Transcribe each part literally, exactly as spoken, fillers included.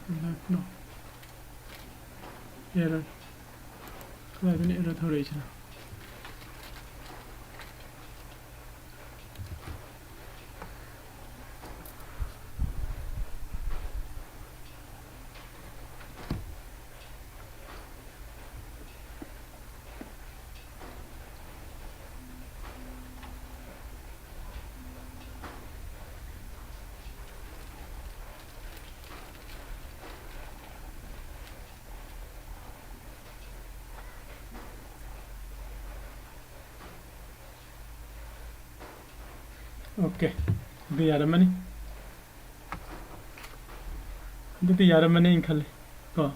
No. Error. ꯀꯗꯥꯏꯗꯅꯣ error ꯊꯣꯔꯛꯏꯁꯤꯅ? Okay. ꯑꯗꯨ ꯌꯥꯔꯝꯃꯅꯤ꯫ ꯑꯗꯨꯗꯤ ꯌꯥꯔꯝꯃꯅꯤ ꯑꯩꯅ ꯈꯜꯂꯤ꯫ ꯀꯣ꯫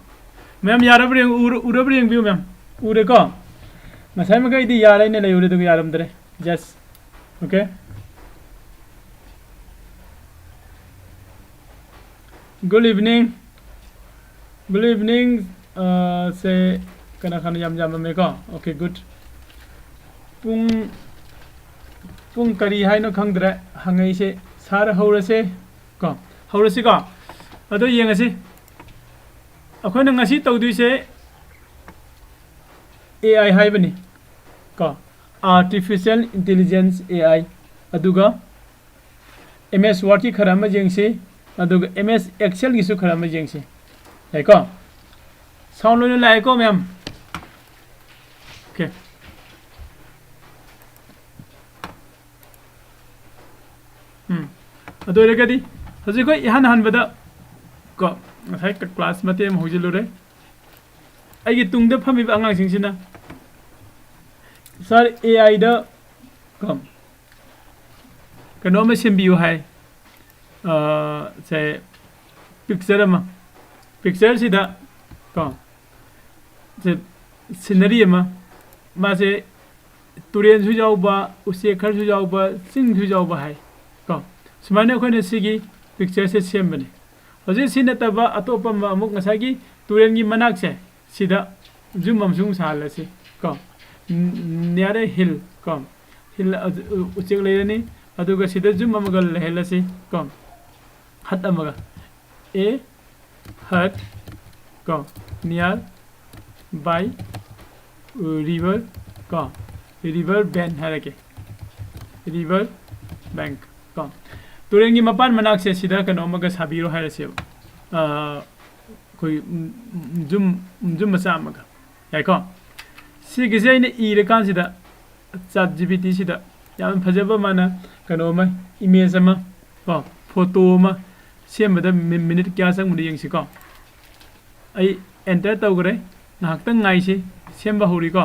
ꯃꯌꯥꯝ ꯌꯥꯔꯕ꯭ꯔꯥ ꯌꯦꯡ-, ꯎꯔ-, ꯎꯔꯕ꯭ꯔꯥ ꯌꯦꯡꯕꯤꯌꯨ ꯃꯌꯥꯝ꯫ ꯎꯔꯦꯀꯣ? ꯉꯁꯥꯏ ꯃꯈꯩꯗꯤ ꯌꯥꯔꯦ, ꯑꯩꯅ ꯂꯩ ꯎꯔꯦ, ꯑꯗꯨꯒ ꯌꯥꯔꯝꯗ꯭ꯔꯦ꯫ Yes. Okay. Good evening. Good evening. ꯑ, ꯁꯦ ꯀꯅꯥ ꯀꯅꯥ ꯌꯥꯝ ꯌꯥꯝꯃꯝꯃꯦꯀꯣ? Okay, good. ꯄꯨꯡ, ꯄꯨꯡ ꯀꯔꯤ ꯍꯥꯏꯅꯣ ꯈꯪꯗ꯭ꯔꯦ ꯍꯪꯉꯛꯏꯁꯦ꯫ Sir, ꯍꯧꯔꯁꯦ ꯀꯣ? ꯍꯧꯔꯁꯤꯀꯣ? ꯑꯗꯣ ꯌꯦꯡꯉꯁꯤ꯫ ꯑꯩꯈꯣꯏꯅ ꯉꯁꯤ ꯇꯧꯗꯣꯏꯁꯦ A I ꯍꯥꯏꯕꯅꯤ ꯀꯣ, Artificial Intelligence, A I꯫ ꯑꯗꯨꯒ M S Wordꯀꯤ ꯈꯔ ꯑꯃ ꯌꯦꯡꯁꯤ, ꯑꯗꯨꯒ M S Excelꯒꯤꯁꯨ ꯈꯔ ꯑꯃ ꯌꯦꯡꯁꯤ꯫ ꯌꯥꯏꯀꯣ? Sound ꯂꯣꯏꯅ ꯂꯥꯛꯑꯦꯀꯣ ꯃꯌꯥꯝ? Okay. ꯎꯝ꯫ ꯑꯗꯨ ꯑꯣꯏꯔꯒꯗꯤ ꯍꯧꯖꯤꯛ ꯑꯩꯈꯣꯏ ꯏꯍꯥꯟ ꯍꯥꯟꯕꯗ ꯀꯣ, ꯉꯁꯥꯏ ꯀ-, class ꯃꯇꯦꯛ ꯑꯃ ꯍꯧꯖꯤꯜꯂꯨꯔꯦ꯫ ꯑꯩꯒꯤ ꯇꯨꯡꯗ ꯐꯝꯃꯤꯕ ꯑꯉꯥꯡꯁꯤꯡꯁꯤꯅ, "Sir, A Iꯗ ꯀꯣ, ꯀꯩꯅꯣ ꯑꯃ ꯁꯦꯝꯕꯤꯌꯨ" ꯍꯥꯏ꯫ ꯑ, ꯁꯦ, picture ꯑꯃ, pictureꯁꯤꯗ ꯀꯣ, ꯁꯦ, scenery ꯑꯃ, ꯃꯥꯁꯦ ꯇꯨꯔꯦꯟꯁꯨ ꯌꯥꯎꯕ, ꯎꯆꯦꯛ ꯈꯔꯁꯨ ꯌꯥꯎꯕ, ꯆꯤꯡꯁꯨ ꯌꯥꯎꯕ ꯍꯥꯏ ꯀꯣ꯫ ꯁꯨꯃꯥꯏꯅ ꯑꯩꯈꯣꯏꯅ ꯁꯤꯒꯤ pictureꯁꯦ ꯁꯦꯝꯕꯅꯤ꯫ ꯍꯧꯖꯤꯛ ꯁꯤ ꯅꯠꯇꯕ ꯑꯇꯣꯞꯄ ꯑꯃ ꯑꯃꯨꯛ ꯉꯁꯥꯏꯒꯤ ꯇꯨꯔꯦꯟꯒꯤ ꯃꯅꯥꯛꯁꯦ ꯁꯤꯗ zoom ꯑꯃꯁꯨ ꯑꯃꯨꯛ ꯁꯥꯍꯜꯂꯁꯤ ꯀꯣ꯫ Near a hill ꯀꯣ꯫ Hill, ꯑ, ꯎ-, ꯎꯆꯦꯛ ꯂꯩꯔꯅꯤ꯫ ꯑꯗꯨꯒ ꯁꯤꯗ zoom ꯑꯃꯒ ꯂꯩꯍꯜꯂꯁꯤ ꯀꯣ꯫ Hut ꯑꯃꯒ꯫ A, ꯍꯠ ꯀꯣ, near by river ꯀꯣ, river bank ꯍꯥꯏꯔꯒꯦ, river bank ꯀꯣ꯫ ꯇꯨꯔꯦꯜꯒꯤ ꯃꯄꯥꯟ ꯃꯅꯥꯛꯁꯦ ꯁꯤꯗ ꯀꯩꯅꯣ ꯑꯃꯒ ꯁꯥꯕꯤꯔꯣ ꯍꯥꯏꯔꯁꯦꯕ, ꯑꯩꯈꯣꯏ ꯌꯨꯝ, ꯌꯨꯝ ꯃꯆꯥ ꯑꯃꯒ, ꯌꯥꯏꯀꯣ? ꯁꯤꯒꯤꯁꯦ ꯑꯩꯅ ꯏꯔꯀꯥꯟꯁꯤꯗ ꯆꯥꯠ ꯖꯤ ꯄꯤ ꯇꯤꯁꯤꯗ ꯌꯥꯝ ꯐꯖꯕ ꯃꯥꯅ ꯀꯩꯅꯣ ꯑꯃ, ꯏꯃꯦꯖ ꯑꯃ ꯀꯣ, ꯐꯣꯇꯣ ꯑꯃ ꯁꯦꯝꯕꯗ ꯃꯤ-, ꯃꯤꯅꯤꯠ ꯀꯌꯥ ꯆꯪꯕꯅꯣ ꯌꯦꯡꯁꯤꯀꯣ꯫ ꯑꯩ ꯑꯦꯟꯇꯔ ꯇꯧꯈ꯭ꯔꯦ, ꯉꯥꯏꯍꯥꯛꯇꯪ ꯉꯥꯏꯁꯤ, ꯁꯦꯝꯕ ꯍꯧꯔꯤꯀꯣ꯫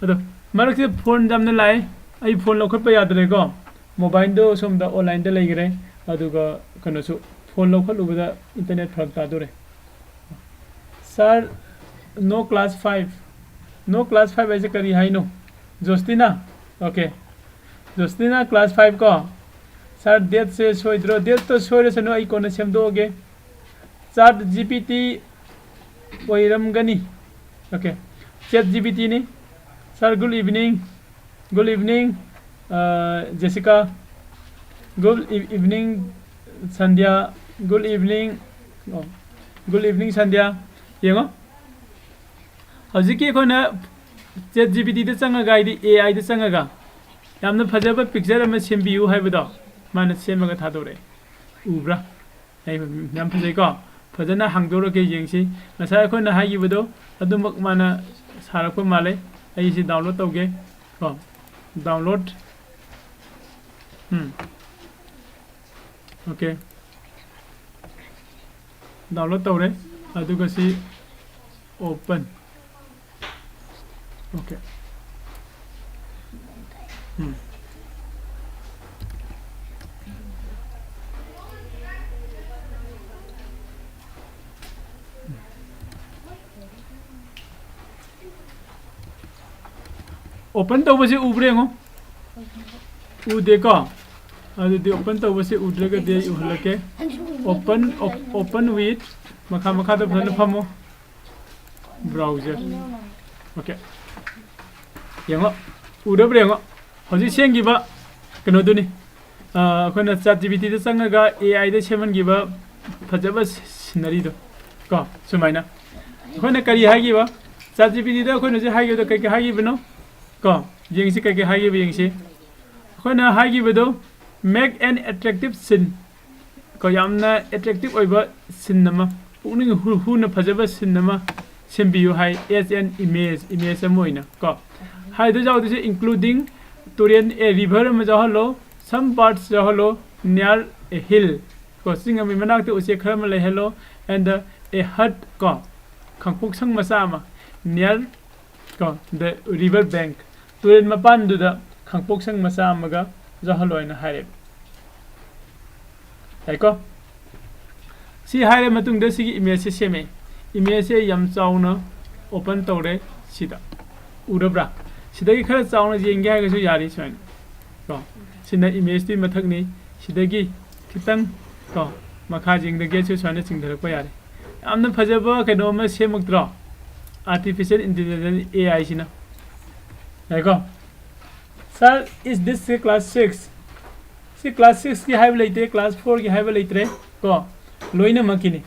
ꯑꯗꯣ ꯃꯔꯛꯁꯤꯗ ꯐꯣꯟ ꯌꯥꯝꯅ ꯂꯥꯛꯑꯦ, ꯑꯩ ꯐꯣꯟ ꯂꯧꯈꯠꯄ ꯌꯥꯗ꯭ꯔꯦꯀꯣ꯫ ꯃꯣꯕꯥꯏꯜꯗꯣ ꯁꯣꯝꯗ ꯑꯣꯟꯂꯥꯏꯟꯗ ꯂꯩꯈ꯭ꯔꯦ, ꯑꯗꯨꯒ ꯀꯩꯅꯣꯁꯨ, ꯐꯣꯟ ꯂꯧꯈꯠꯂꯨꯕꯗ ꯏꯟꯇꯔꯅꯦꯠ ꯐꯔꯛ ꯇꯥꯗꯣꯔꯦ꯫ Sir, no class five. No class five ꯍꯥꯏꯁꯦ ꯀꯔꯤ ꯍꯥꯏꯅꯣ? ꯖꯣꯁꯇꯤꯅꯥ? ꯑꯣꯀꯦ, ꯖꯣꯁꯇꯤꯅꯥ class five ꯀꯣ꯫ Sir, dateꯁꯦ ꯁꯣꯏꯗ꯭ꯔꯣ? Dateꯇꯣ ꯁꯣꯏꯔꯁꯅꯨ, ꯑꯩ ꯀꯣꯟꯅ ꯁꯦꯝꯗꯣꯛꯑꯒꯦ꯫ ꯆꯥꯠ ꯖꯤ ꯄꯤ ꯇꯤ ꯑꯣꯏꯔꯝꯒꯅꯤ꯫ ꯑꯣꯀꯦ, ꯆꯥꯠ ꯖꯤ ꯄꯤ ꯇꯤꯅꯤ꯫ Sir, good evening. Good evening, uh, Jessica. Good e-, evening, Sandhya. Good evening. Oh, good evening, Sandhya. ꯌꯦꯡꯉꯣ, ꯍꯧꯖꯤꯛꯀꯤ ꯑꯩꯈꯣꯏꯅ ꯆꯦꯠ ꯖꯤ ꯄꯤ ꯇꯤꯗ ꯆꯪꯉꯒ, ꯍꯥꯏꯗꯤ ꯑꯦ ꯑꯥꯏꯗ ꯆꯪꯉꯒ, ꯌꯥꯝꯅ ꯐꯖꯕ ꯄꯤꯛꯆꯔ ꯑꯃ ꯁꯦꯝꯕꯤꯌꯨ ꯍꯥꯏꯕꯗꯣ ꯃꯥꯅ ꯁꯦꯝꯃꯒ ꯊꯥꯗꯣꯔꯛꯑꯦ꯫ ꯎꯕ꯭ꯔꯥ? ꯑꯩ ꯌꯥꯝ ꯐꯖꯩꯀꯣ? ꯐꯖꯅ ꯍꯥꯡꯗꯣꯔꯛꯀꯦ, ꯌꯦꯡꯁꯤ꯫ ꯉꯁꯥꯏ ꯑꯩꯈꯣꯏꯅ ꯍꯥꯏꯈꯤꯕꯗꯣ ꯑꯗꯨꯃꯛ ꯃꯥꯅ ꯁꯥꯔꯛꯄ ꯃꯥꯜꯂꯦ꯫ ꯑꯩ ꯁꯤ ꯗꯥꯎꯟꯂꯣꯗ ꯇꯧꯒꯦ ꯀꯣ꯫ ꯗꯥꯎꯟꯂꯣꯗ꯫ ꯎꯝ꯫ ꯑꯣꯀꯦ꯫ ꯗꯥꯎꯟꯂꯣꯗ ꯇꯧꯔꯦ꯫ ꯑꯗꯨꯒ ꯁꯤ ꯑꯣꯄꯟ꯫ ꯑꯣꯀꯦ꯫ ꯎꯝ꯫ ꯑꯣꯄꯟ ꯇꯧꯕꯁꯤ ꯎꯕ꯭ꯔꯥ ꯌꯦꯡꯉꯣ꯫ ꯎꯗꯦꯀꯣ? ꯑꯗꯨꯗꯤ ꯑꯣꯄꯟ ꯇꯧꯕꯁꯤ ꯎꯗ꯭ꯔꯒꯗꯤ ꯑꯩ ꯎꯍꯜꯂꯛꯀꯦ꯫ Open, op-, open with, ꯃꯈꯥ, ꯃꯈꯥꯗ ꯐꯖꯅ ꯐꯝꯃꯣ꯫ Browser. ꯑꯣꯀꯦ꯫ ꯌꯦꯡꯉꯣ꯫ ꯎꯔꯕ꯭ꯔꯥ ꯌꯦꯡꯉꯣ꯫ ꯍꯧꯖꯤꯛ ꯁꯦꯝꯈꯤꯕ ꯀꯩꯅꯣꯗꯨꯅꯤ꯫ ꯑ, ꯑꯩꯈꯣꯏꯅ ꯆꯥꯠ ꯖꯤ ꯄꯤ ꯇꯤꯗ ꯆꯪꯉꯒ ꯑꯦ ꯑꯥꯏꯗ ꯁꯦꯝꯍꯟꯈꯤꯕ ꯐꯖꯕ ꯁ-, ꯁꯤꯟꯅꯔꯤꯗꯣ꯫ ꯀꯣ, ꯁꯨꯃꯥꯏꯅ ꯑꯩꯈꯣꯏꯅ ꯀꯔꯤ ꯍꯥꯏꯈꯤꯕ? ꯆꯥꯠ ꯖꯤ ꯄꯤ ꯇꯤꯗ ꯑꯩꯈꯣꯏꯅ ꯍꯧꯖꯤꯛ ꯍꯥꯏꯈꯤꯕꯗꯣ ꯀꯩ ꯀꯩ ꯍꯥꯏꯈꯤꯕꯅꯣ? ꯀꯣ, ꯌꯦꯡꯁꯤ ꯀꯩ ꯀꯩ ꯍꯥꯏꯈꯤꯕ ꯌꯦꯡꯁꯤ꯫ ꯑꯩꯈꯣꯏꯅ ꯍꯥꯏꯈꯤꯕꯗꯣ, make an attractive scene, ꯀꯣ, ꯌꯥꯝꯅ attractive ꯑꯣꯏꯕ scene ꯑꯃ, ꯄꯨꯛꯅꯤꯡ ꯍꯨ- ꯍꯨꯅ ꯐꯖꯕ scene ꯑꯃ ꯁꯦꯝꯕꯤꯌꯨ ꯍꯥꯏ, as an image, image ꯑꯃ ꯑꯣꯏꯅ, ꯀꯣ꯫ ꯍꯥꯏꯗ ꯌꯥꯎꯗꯣꯏꯁꯦ including ꯇꯨꯔꯦꯟ, a river ꯑꯃ ꯌꯥꯎꯍꯜꯂꯣ, some birds ꯌꯥꯎꯍꯜꯂꯣ, near a hill, ꯀꯣ, ꯆꯤꯡ ꯑꯃꯒꯤ ꯃꯅꯥꯛꯇ ꯎꯆꯦꯛ ꯈꯔ ꯑꯃ ꯂꯩꯍꯜꯂꯣ, and a hut, ꯀꯣ, ꯈꯥꯡꯄꯣꯛꯁꯪ ꯃꯆꯥ ꯑꯃ, near, ꯀꯣ, the river bank, ꯇꯨꯔꯦꯜ ꯃꯄꯥꯟꯗꯨꯗ ꯈꯥꯡꯄꯣꯛꯁꯪ ꯃꯆꯥ ꯑꯃꯒ ꯌꯥꯎꯍꯜꯂꯣ ꯍꯥꯏꯅ ꯍꯥꯏꯔꯦ꯫ ꯌꯥꯏꯀꯣ? ꯁꯤ ꯍꯥꯏꯔ ꯃꯇꯨꯡꯗ ꯁꯤꯒꯤ image ꯁꯦ ꯁꯦꯝꯃꯦ꯫ Image ꯁꯦ ꯌꯥꯝ ꯆꯥꯎꯅ open ꯇꯧꯔꯦ꯫ ꯁꯤꯗ ꯎꯔꯕ꯭ꯔꯥ? ꯁꯤꯗꯒꯤ ꯈꯔ ꯆꯥꯎꯅ ꯌꯦꯡꯒꯦ ꯍꯥꯏꯔꯒꯁꯨ ꯌꯥꯔꯤ ꯁꯨꯃꯥꯏꯅ꯫ ꯀꯣ, ꯁꯤꯅ image ꯇꯨꯒꯤ ꯃꯊꯛꯅꯤ꯫ ꯁꯤꯗꯒꯤ ꯈꯤꯇꯪ, ꯀꯣ, ꯃꯈꯥ ꯌꯦꯡꯗꯒꯦꯁꯨ ꯁꯨꯃꯥꯏꯅ ꯆꯤꯡꯊꯔꯛꯄ ꯌꯥꯔꯦ꯫ ꯌꯥꯝꯅ ꯐꯖꯕ ꯀꯩꯅꯣ ꯑꯃ ꯁꯦꯝꯃꯛꯇ꯭ꯔꯣ? Artificial intelligence, A I ꯁꯤꯅ꯫ ꯌꯥꯏꯀꯣ? Sir, is this class six? ꯁꯤ class six ꯀꯤ ꯍꯥꯏꯕ ꯂꯩꯇꯦ, class four ꯒꯤ ꯍꯥꯏꯕ ꯂꯩꯇ꯭ꯔꯦ, ꯀꯣ, ꯂꯣꯏꯅꯃꯛꯀꯤꯅꯤ꯫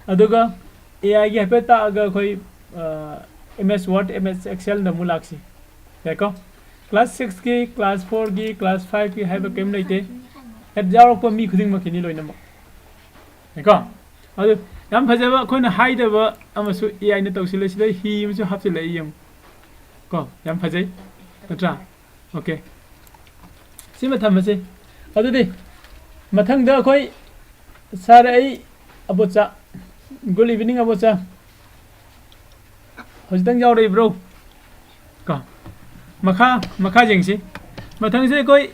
ꯑꯗꯨꯒ A I ꯒꯤ ꯍꯥꯏꯐꯦꯠ ꯇꯥꯛꯑꯒ ꯑꯩꯈꯣꯏ, ꯑ, M S Word, M S Excel ꯗ ꯑꯃꯨꯛ ꯂꯥꯛꯁꯤ꯫ ꯌꯥꯏꯀꯣ? Class six ꯀꯤ, class four ꯒꯤ, class five ꯀꯤ ꯍꯥꯏꯕ ꯀꯔꯤꯝ ꯂꯩꯇꯦ꯫ ꯍꯦꯛ ꯌꯥꯎꯔꯛꯄ ꯃꯤ ꯈꯨꯗꯤꯡꯃꯛꯀꯤꯅꯤ ꯂꯣꯏꯅꯃꯛ꯫ ꯌꯥꯏꯀꯣ? ꯑꯗꯨ ꯌꯥꯝ ꯐꯖꯕ ꯑꯩꯈꯣꯏꯅ ꯍꯥꯏꯗꯕ ꯑꯃꯁꯨ A I ꯅ ꯇꯧꯁꯤꯜꯂꯦ꯫ ꯁꯤꯗ ꯍꯤ ꯑꯃꯁꯨ ꯍꯥꯞꯆꯤꯜꯂꯛꯏ ꯌꯦꯡꯉꯨ꯫ ꯀꯣ, ꯌꯥꯝ ꯐꯖꯩ, ꯅꯠꯇ꯭ꯔꯥ? OK꯫ ꯁꯤꯃ ꯊꯝꯃꯁꯤ꯫ ꯑꯗꯨꯗꯤ ꯃꯊꯪꯗ ꯑꯩꯈꯣꯏ, sir, ꯑꯩ ꯑꯕꯣꯆꯥ꯫ Good evening, ꯑꯕꯣꯆꯥ꯫ ꯍꯧꯖꯤꯛꯇꯪ ꯌꯥꯎꯔꯛꯏꯕ꯭ꯔꯣ? ꯀꯣ꯫ ꯃꯈꯥ, ꯃꯈꯥ ꯌꯦꯡꯁꯤ꯫ ꯃꯊꯪꯁꯦ ꯑꯩꯈꯣꯏ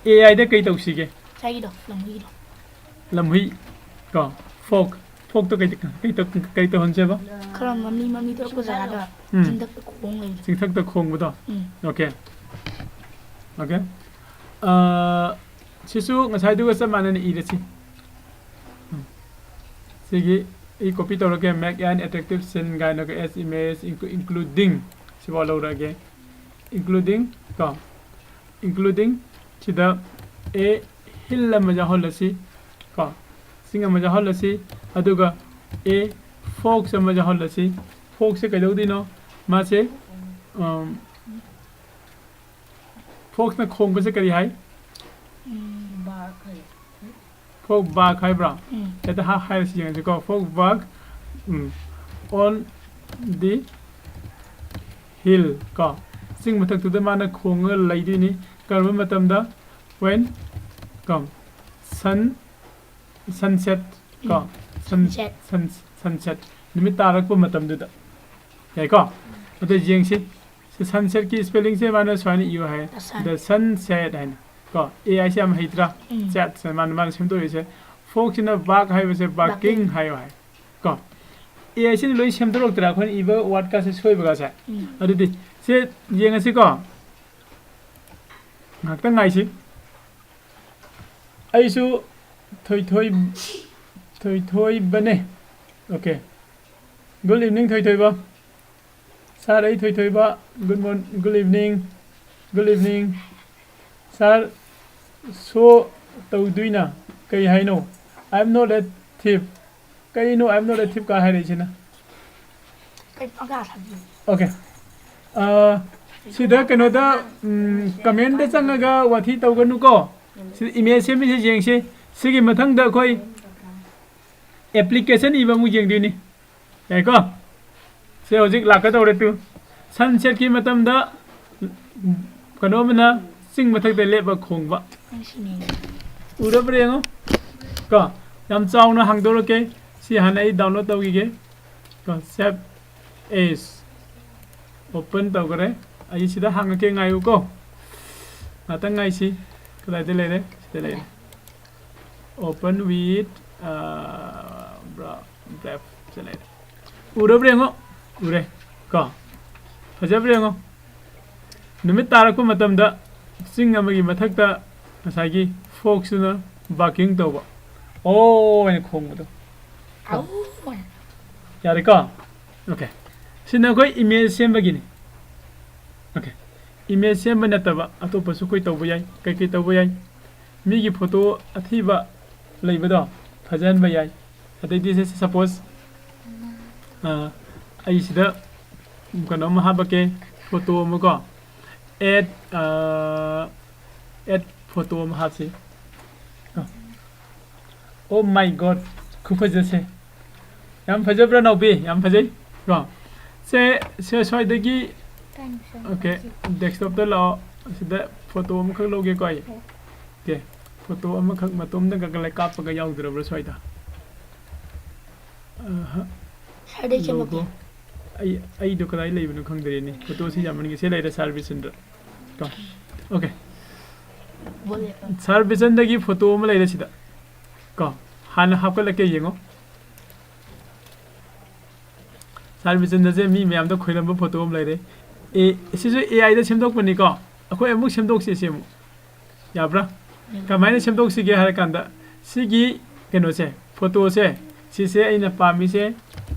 A I ꯗ ꯀꯩ ꯇꯧꯁꯤꯒꯦ? ꯉꯁꯥꯏꯒꯤꯗꯣ, ꯂꯝꯍꯨꯏꯒꯤꯗꯣ꯫ ꯂꯝꯍꯨꯏ, ꯀꯣ, fox꯫ Fox ꯇꯣ ꯀꯩ, ꯀꯩ ꯇꯧ-, ꯀꯩ ꯇꯧꯍꯟꯁꯦꯕ? ꯈꯔ ꯃꯝꯂꯤ ꯃꯝꯂꯤ ꯊꯣꯛꯄ ꯖꯒꯥꯗꯣ, ꯎꯝ꯫ ꯆꯤꯡꯊꯛꯇ ꯈꯣꯡ ꯂꯩꯕꯗꯣ꯫ ꯆꯤꯡꯊꯛꯇ ꯈꯣꯡꯕꯗꯣ? ꯎꯝ꯫ OK꯫ OK꯫ ꯑ, ꯁꯤꯁꯨ ꯉꯁꯥꯏꯗꯨꯒ ꯆꯞ ꯃꯥꯟꯅꯅ ꯏꯔꯁꯤ꯫ ꯎꯝ꯫ ꯁꯤꯒꯤ ꯑꯩ copy ꯇꯧꯔꯒꯦ, make an attractive scene ꯀꯥꯏꯅꯒ as image, inclu-, including, ꯁꯤꯐꯥꯎ ꯂꯧꯔꯒꯦ꯫ Including, ꯀꯣ, including ꯁꯤꯗ a hill ꯑꯃ ꯌꯥꯎꯍꯜꯂꯁꯤ, ꯀꯣ꯫ ꯆꯤꯡ ꯑꯃ ꯌꯥꯎꯍꯜꯂꯁꯤ꯫ ꯑꯗꯨꯒ ꯑꯦ, ꯐꯣꯛꯁ ꯑꯃ ꯌꯥꯎꯍꯜꯂꯁꯤ꯫ ꯐꯣꯛꯁꯁꯦ ꯀꯩꯗꯧꯗꯣꯏꯅꯣ? ꯃꯥꯁꯦ, ꯎꯝ, ꯐꯣꯛꯁꯅ ꯈꯣꯡꯕꯁꯦ ꯀꯔꯤ ꯍꯥꯏ? ꯎꯝ, ꯕꯥꯔꯛ ꯍꯥꯏ꯫ ꯐꯣꯛ ꯕꯥꯔꯛ ꯍꯥꯏꯕ꯭ꯔꯥ? ꯎꯝ꯫ ꯍꯦꯛꯇ ꯍꯥ-, ꯍꯥꯏꯔꯁꯤ ꯌꯦꯡꯉꯁꯤꯀꯣ꯫ ꯐꯣꯛ ꯕꯥꯔꯛ, ꯎꯝ, on the hill ꯀꯣ꯫ ꯆꯤꯡ ꯃꯊꯛꯇꯨꯗ ꯃꯥꯅ ꯈꯣꯡꯉꯒ ꯂꯩꯗꯣꯏꯅꯤ꯫ ꯀꯔꯝꯕ ꯃꯇꯝꯗ? When, ꯀꯣ, sun, sunset ꯀꯣ꯫ ꯎꯝ꯫ Sun-, Sunset꯫ Sun-, sunset꯫ ꯅꯨꯃꯤꯠ ꯇꯥꯔꯛꯄ ꯃꯇꯝꯗꯨꯗ꯫ ꯌꯥꯏꯀꯣ? ꯑꯗꯣ ꯌꯦꯡꯁꯤ꯫ ꯁꯤ sunsetꯀꯤ spellingꯁꯦ ꯃꯥꯅ ꯁꯨꯃꯥꯏꯅ ꯏꯌꯨ ꯍꯥꯏ꯫ The sun꯫ The sunset ꯍꯥꯏꯅ꯫ ꯀꯣ? ꯑꯦ ꯑꯥꯏꯁꯦ ꯌꯥꯝ ꯍꯩꯇ꯭ꯔꯥ? ꯎꯝ꯫ Setꯁꯦ ꯃꯥꯅ, ꯃꯥꯅ ꯁꯦꯝꯗꯣꯛꯏꯁꯦ꯫ ꯐꯣꯛꯁꯤꯅ ꯕꯥꯔꯛ ꯍꯥꯏꯕꯁꯦ barking barking꯫ ꯍꯥꯏꯌꯣ ꯍꯥꯏ꯫ ꯀꯣ? ꯑꯦ ꯑꯥꯏꯁꯤꯅ ꯂꯣꯏ ꯁꯦꯝꯗꯣꯔꯛꯇ꯭ꯔꯥ? ꯑꯩꯈꯣꯏꯅ ꯏꯕ wordꯀꯥꯁꯦ ꯁꯣꯏꯕꯒꯥꯁꯦ꯫ ꯎꯝ꯫ ꯑꯗꯨꯗꯤ ꯁꯦ ꯌꯦꯡꯉꯁꯤꯀꯣ꯫ ꯉꯥꯏꯍꯥꯛꯇꯪ ꯉꯥꯏꯁꯤ꯫ ꯑꯩꯁꯨ ꯊꯣꯏꯊꯣꯏ-, ꯊꯣꯏꯊꯣꯏꯕꯅꯦ꯫ Okay꯫ Good evening, ꯊꯣꯏꯊꯣꯏꯕ꯫ Sir, ꯑꯩ ꯊꯣꯏꯊꯣꯏꯕ꯫ Good morn-, good evening꯫ Good evening꯫ Sir, so ꯇꯧꯗꯣꯏꯅ ꯀꯩ ꯍꯥꯏꯅꯣ? I am not a thief꯫ ꯀꯩꯅꯣ I am not a thief ꯀ ꯍꯥꯏꯔꯛꯏꯁꯤꯅ? ꯀꯩ ꯄꯪꯒꯥ ꯊꯥꯕꯤ꯫ Okay꯫ ꯑ, ꯁꯤꯗ ꯀꯩꯅꯣꯗ, ꯎꯝ, commentꯗ ꯆꯪꯉꯒ ꯋꯥꯊꯤ ꯇꯧꯒꯅꯨꯀꯣ꯫ ꯁꯤꯗ image ꯁꯦꯝꯃꯤꯁꯦ ꯌꯦꯡꯁꯤ꯫ ꯁꯤꯒꯤ ꯃꯊꯪꯗ ꯑꯩꯈꯣꯏ application ꯏꯕ ꯑꯃꯨꯛ ꯌꯦꯡꯗꯣꯏꯅꯤ꯫ ꯌꯥꯏꯀꯣ? ꯁꯦ ꯍꯧꯖꯤꯛ ꯂꯥꯛꯀꯗꯧꯔꯦ ꯇꯨ꯫ Sunsetꯀꯤ ꯃꯇꯝꯗ ꯀꯩꯅꯣ ꯑꯃꯅ ꯆꯤꯡ ꯃꯊꯛꯇ ꯂꯦꯞꯄ ꯈꯣꯡꯕ꯫ ꯅꯪ ꯁꯤꯅꯦ꯫ ꯎꯔꯕ꯭ꯔꯥ ꯌꯦꯡꯉꯣ꯫ ꯀꯣ? ꯌꯥꯝ ꯆꯥꯎꯅ ꯍꯥꯡꯗꯣꯔꯛꯀꯦ꯫ ꯁꯤ ꯍꯥꯟꯅ ꯑꯩ download ꯇꯧꯈꯤꯒꯦ꯫ ꯀꯣ? Save as꯫ Open ꯇꯧꯈꯔꯦ꯫ ꯑꯩ ꯁꯤꯗ ꯍꯥꯡꯉꯛꯀꯦ, ꯉꯥꯏꯌꯨꯀꯣ꯫ ꯉꯥꯛꯇꯪ ꯉꯥꯏꯁꯤ꯫ ꯀꯗꯥꯏꯗ ꯂꯩꯔꯦ? ꯁꯤꯗ ꯂꯩꯔꯦ꯫ Open with, ꯑ, bra-, brave ꯁꯦ ꯂꯩꯔꯦ꯫ ꯎꯔꯕ꯭ꯔꯥ ꯌꯦꯡꯉꯣ? ꯎꯔꯦ꯫ ꯀꯣ? ꯐꯖꯕ꯭ꯔꯥ ꯌꯦꯡꯉꯣ? ꯅꯨꯃꯤꯠ ꯇꯥꯔꯛꯄ ꯃꯇꯝꯗ ꯆꯤꯡ ꯑꯃꯒꯤ ꯃꯊꯛꯇ ꯉꯁꯥꯏꯒꯤ ꯐꯣꯛꯁꯇꯨꯅ barking ꯇꯧꯕ꯫ ꯑꯣ ꯍꯥꯏꯅ ꯈꯣꯡꯕꯗꯣ꯫ ꯀꯣ? ꯑꯧ ꯍꯥꯏꯅ꯫ ꯌꯥꯔꯦꯀꯣ? Okay꯫ ꯁꯤꯅ ꯑꯩꯈꯣꯏ image ꯁꯦꯝꯕꯒꯤꯅꯤ꯫ Okay꯫ Image ꯁꯦꯝꯕ ꯅꯠꯇꯕ ꯑꯇꯣꯞꯄꯁꯨ ꯑꯩꯈꯣꯏ ꯇꯧꯕ ꯌꯥꯏ꯫ ꯀꯩꯀꯩ ꯇꯧꯕ ꯌꯥꯏ? ꯃꯤꯒꯤ photo ꯑꯊꯤꯕ ꯂꯩꯕꯗꯣ ꯊꯥꯖꯍꯟꯕ ꯌꯥꯏ꯫ ꯑꯗꯩꯗꯤ ꯁꯦ, ꯁꯄꯣꯁ ꯑꯩ ꯁꯤꯗ ꯀꯩꯅꯣꯝ ꯍꯥꯞꯄꯛꯀꯦ, ꯐꯣꯇꯣ ꯑꯃꯀꯣ, ꯑꯦꯠ ꯑꯦꯠ ꯐꯣꯇꯣ ꯑꯃ ꯍꯥꯞꯁꯤ꯫ ꯑꯣ ꯃꯥꯏ ꯒꯣꯗ, ꯈꯨꯐꯖꯁꯦ! ꯌꯥꯝ ꯐꯖꯕ꯭ꯔꯥ ꯅꯥꯎꯕꯤ? ꯌꯥꯝ ꯐꯖꯩ ꯀꯣ꯫ ꯁꯦ, ꯁꯦ ꯁ꯭ꯋꯥꯏꯗꯒꯤ, ꯑꯣꯀꯦ, ꯗꯦꯁꯛꯇꯣꯞꯇ ꯂꯥꯛꯑꯣ꯫ ꯑꯁꯤꯗ ꯐꯣꯇꯣ ꯑꯃꯈꯛ ꯂꯧꯒꯦꯀꯣ ꯑꯩ꯫ ꯑꯣꯀꯦ, ꯐꯣꯇꯣ ꯑꯃꯈꯛ ꯃꯇꯣꯝꯗ ꯀꯛꯂ ꯀꯥꯞꯄꯒ ꯌꯥꯎꯗ꯭ꯔꯕ꯭ꯔꯥ ꯁ꯭ꯋꯥꯏꯗ? ꯑꯍ꯫ ꯁꯥꯔꯗꯩ ꯆꯦꯜꯂꯛꯀꯦ꯫ ꯂꯣꯒꯣ꯫ ꯑꯩ, ꯑꯩꯗꯣ ꯀꯗꯥꯏ ꯂꯩꯕꯅꯣ ꯈꯪꯗ꯭ꯔꯦꯅꯦ꯫ ꯐꯣꯇꯣꯁꯤ ꯌꯥꯝꯃꯟꯒꯦ꯫ ꯁꯤ ꯂꯩꯔꯦ, ꯁꯥꯔ ꯕꯤꯁꯦꯟꯗ꯭ꯔ꯫ ꯀꯣ꯫ ꯑꯣꯀꯦ꯫ ꯕꯣꯜ ꯂꯦꯞꯄ꯫ ꯁꯥꯔ ꯕꯤꯁꯦꯟꯗ꯭ꯔꯒꯤ ꯐꯣꯇꯣ ꯑꯃ ꯂꯩꯔꯦ ꯁꯤꯗ꯫ ꯀꯣ꯫ ꯍꯥꯟꯅ ꯍꯥꯞꯀꯠꯂꯛꯀꯦ ꯌꯦꯡꯉꯣ꯫ ꯁꯥꯔ ꯕꯤꯁꯦꯟꯗ꯭ꯔꯁꯦ ꯃꯤ ꯃꯌꯥꯝꯗ ꯈꯣꯏꯔꯝꯕ ꯐꯣꯇꯣ ꯑꯃ ꯂꯩꯔꯦ꯫ ꯑꯦ, ꯁꯤꯁꯨ ꯑꯦ ꯑꯥꯏꯗ ꯁꯦꯝꯗꯣꯛꯄꯅꯤꯀꯣ꯫ ꯑꯩꯈꯣꯏ ꯑꯃꯨꯛ ꯁꯦꯝꯗꯣꯛꯁꯤ ꯁꯤ ꯑꯃꯨꯛ꯫ ꯌꯥꯕ꯭ꯔꯥ? ꯎꯝ꯫ ꯀꯃꯥꯏꯅ ꯁꯦꯝꯗꯣꯛꯁꯤꯒꯦ ꯍꯥꯏꯔ ꯀꯥꯟꯗ, ꯁꯤꯒꯤ ꯀꯩꯅꯣꯁꯦ, ꯐꯣꯇꯣꯁꯦ, ꯁꯤꯁꯦ ꯑꯩꯅ ꯄꯥꯝꯃꯤꯁꯦ,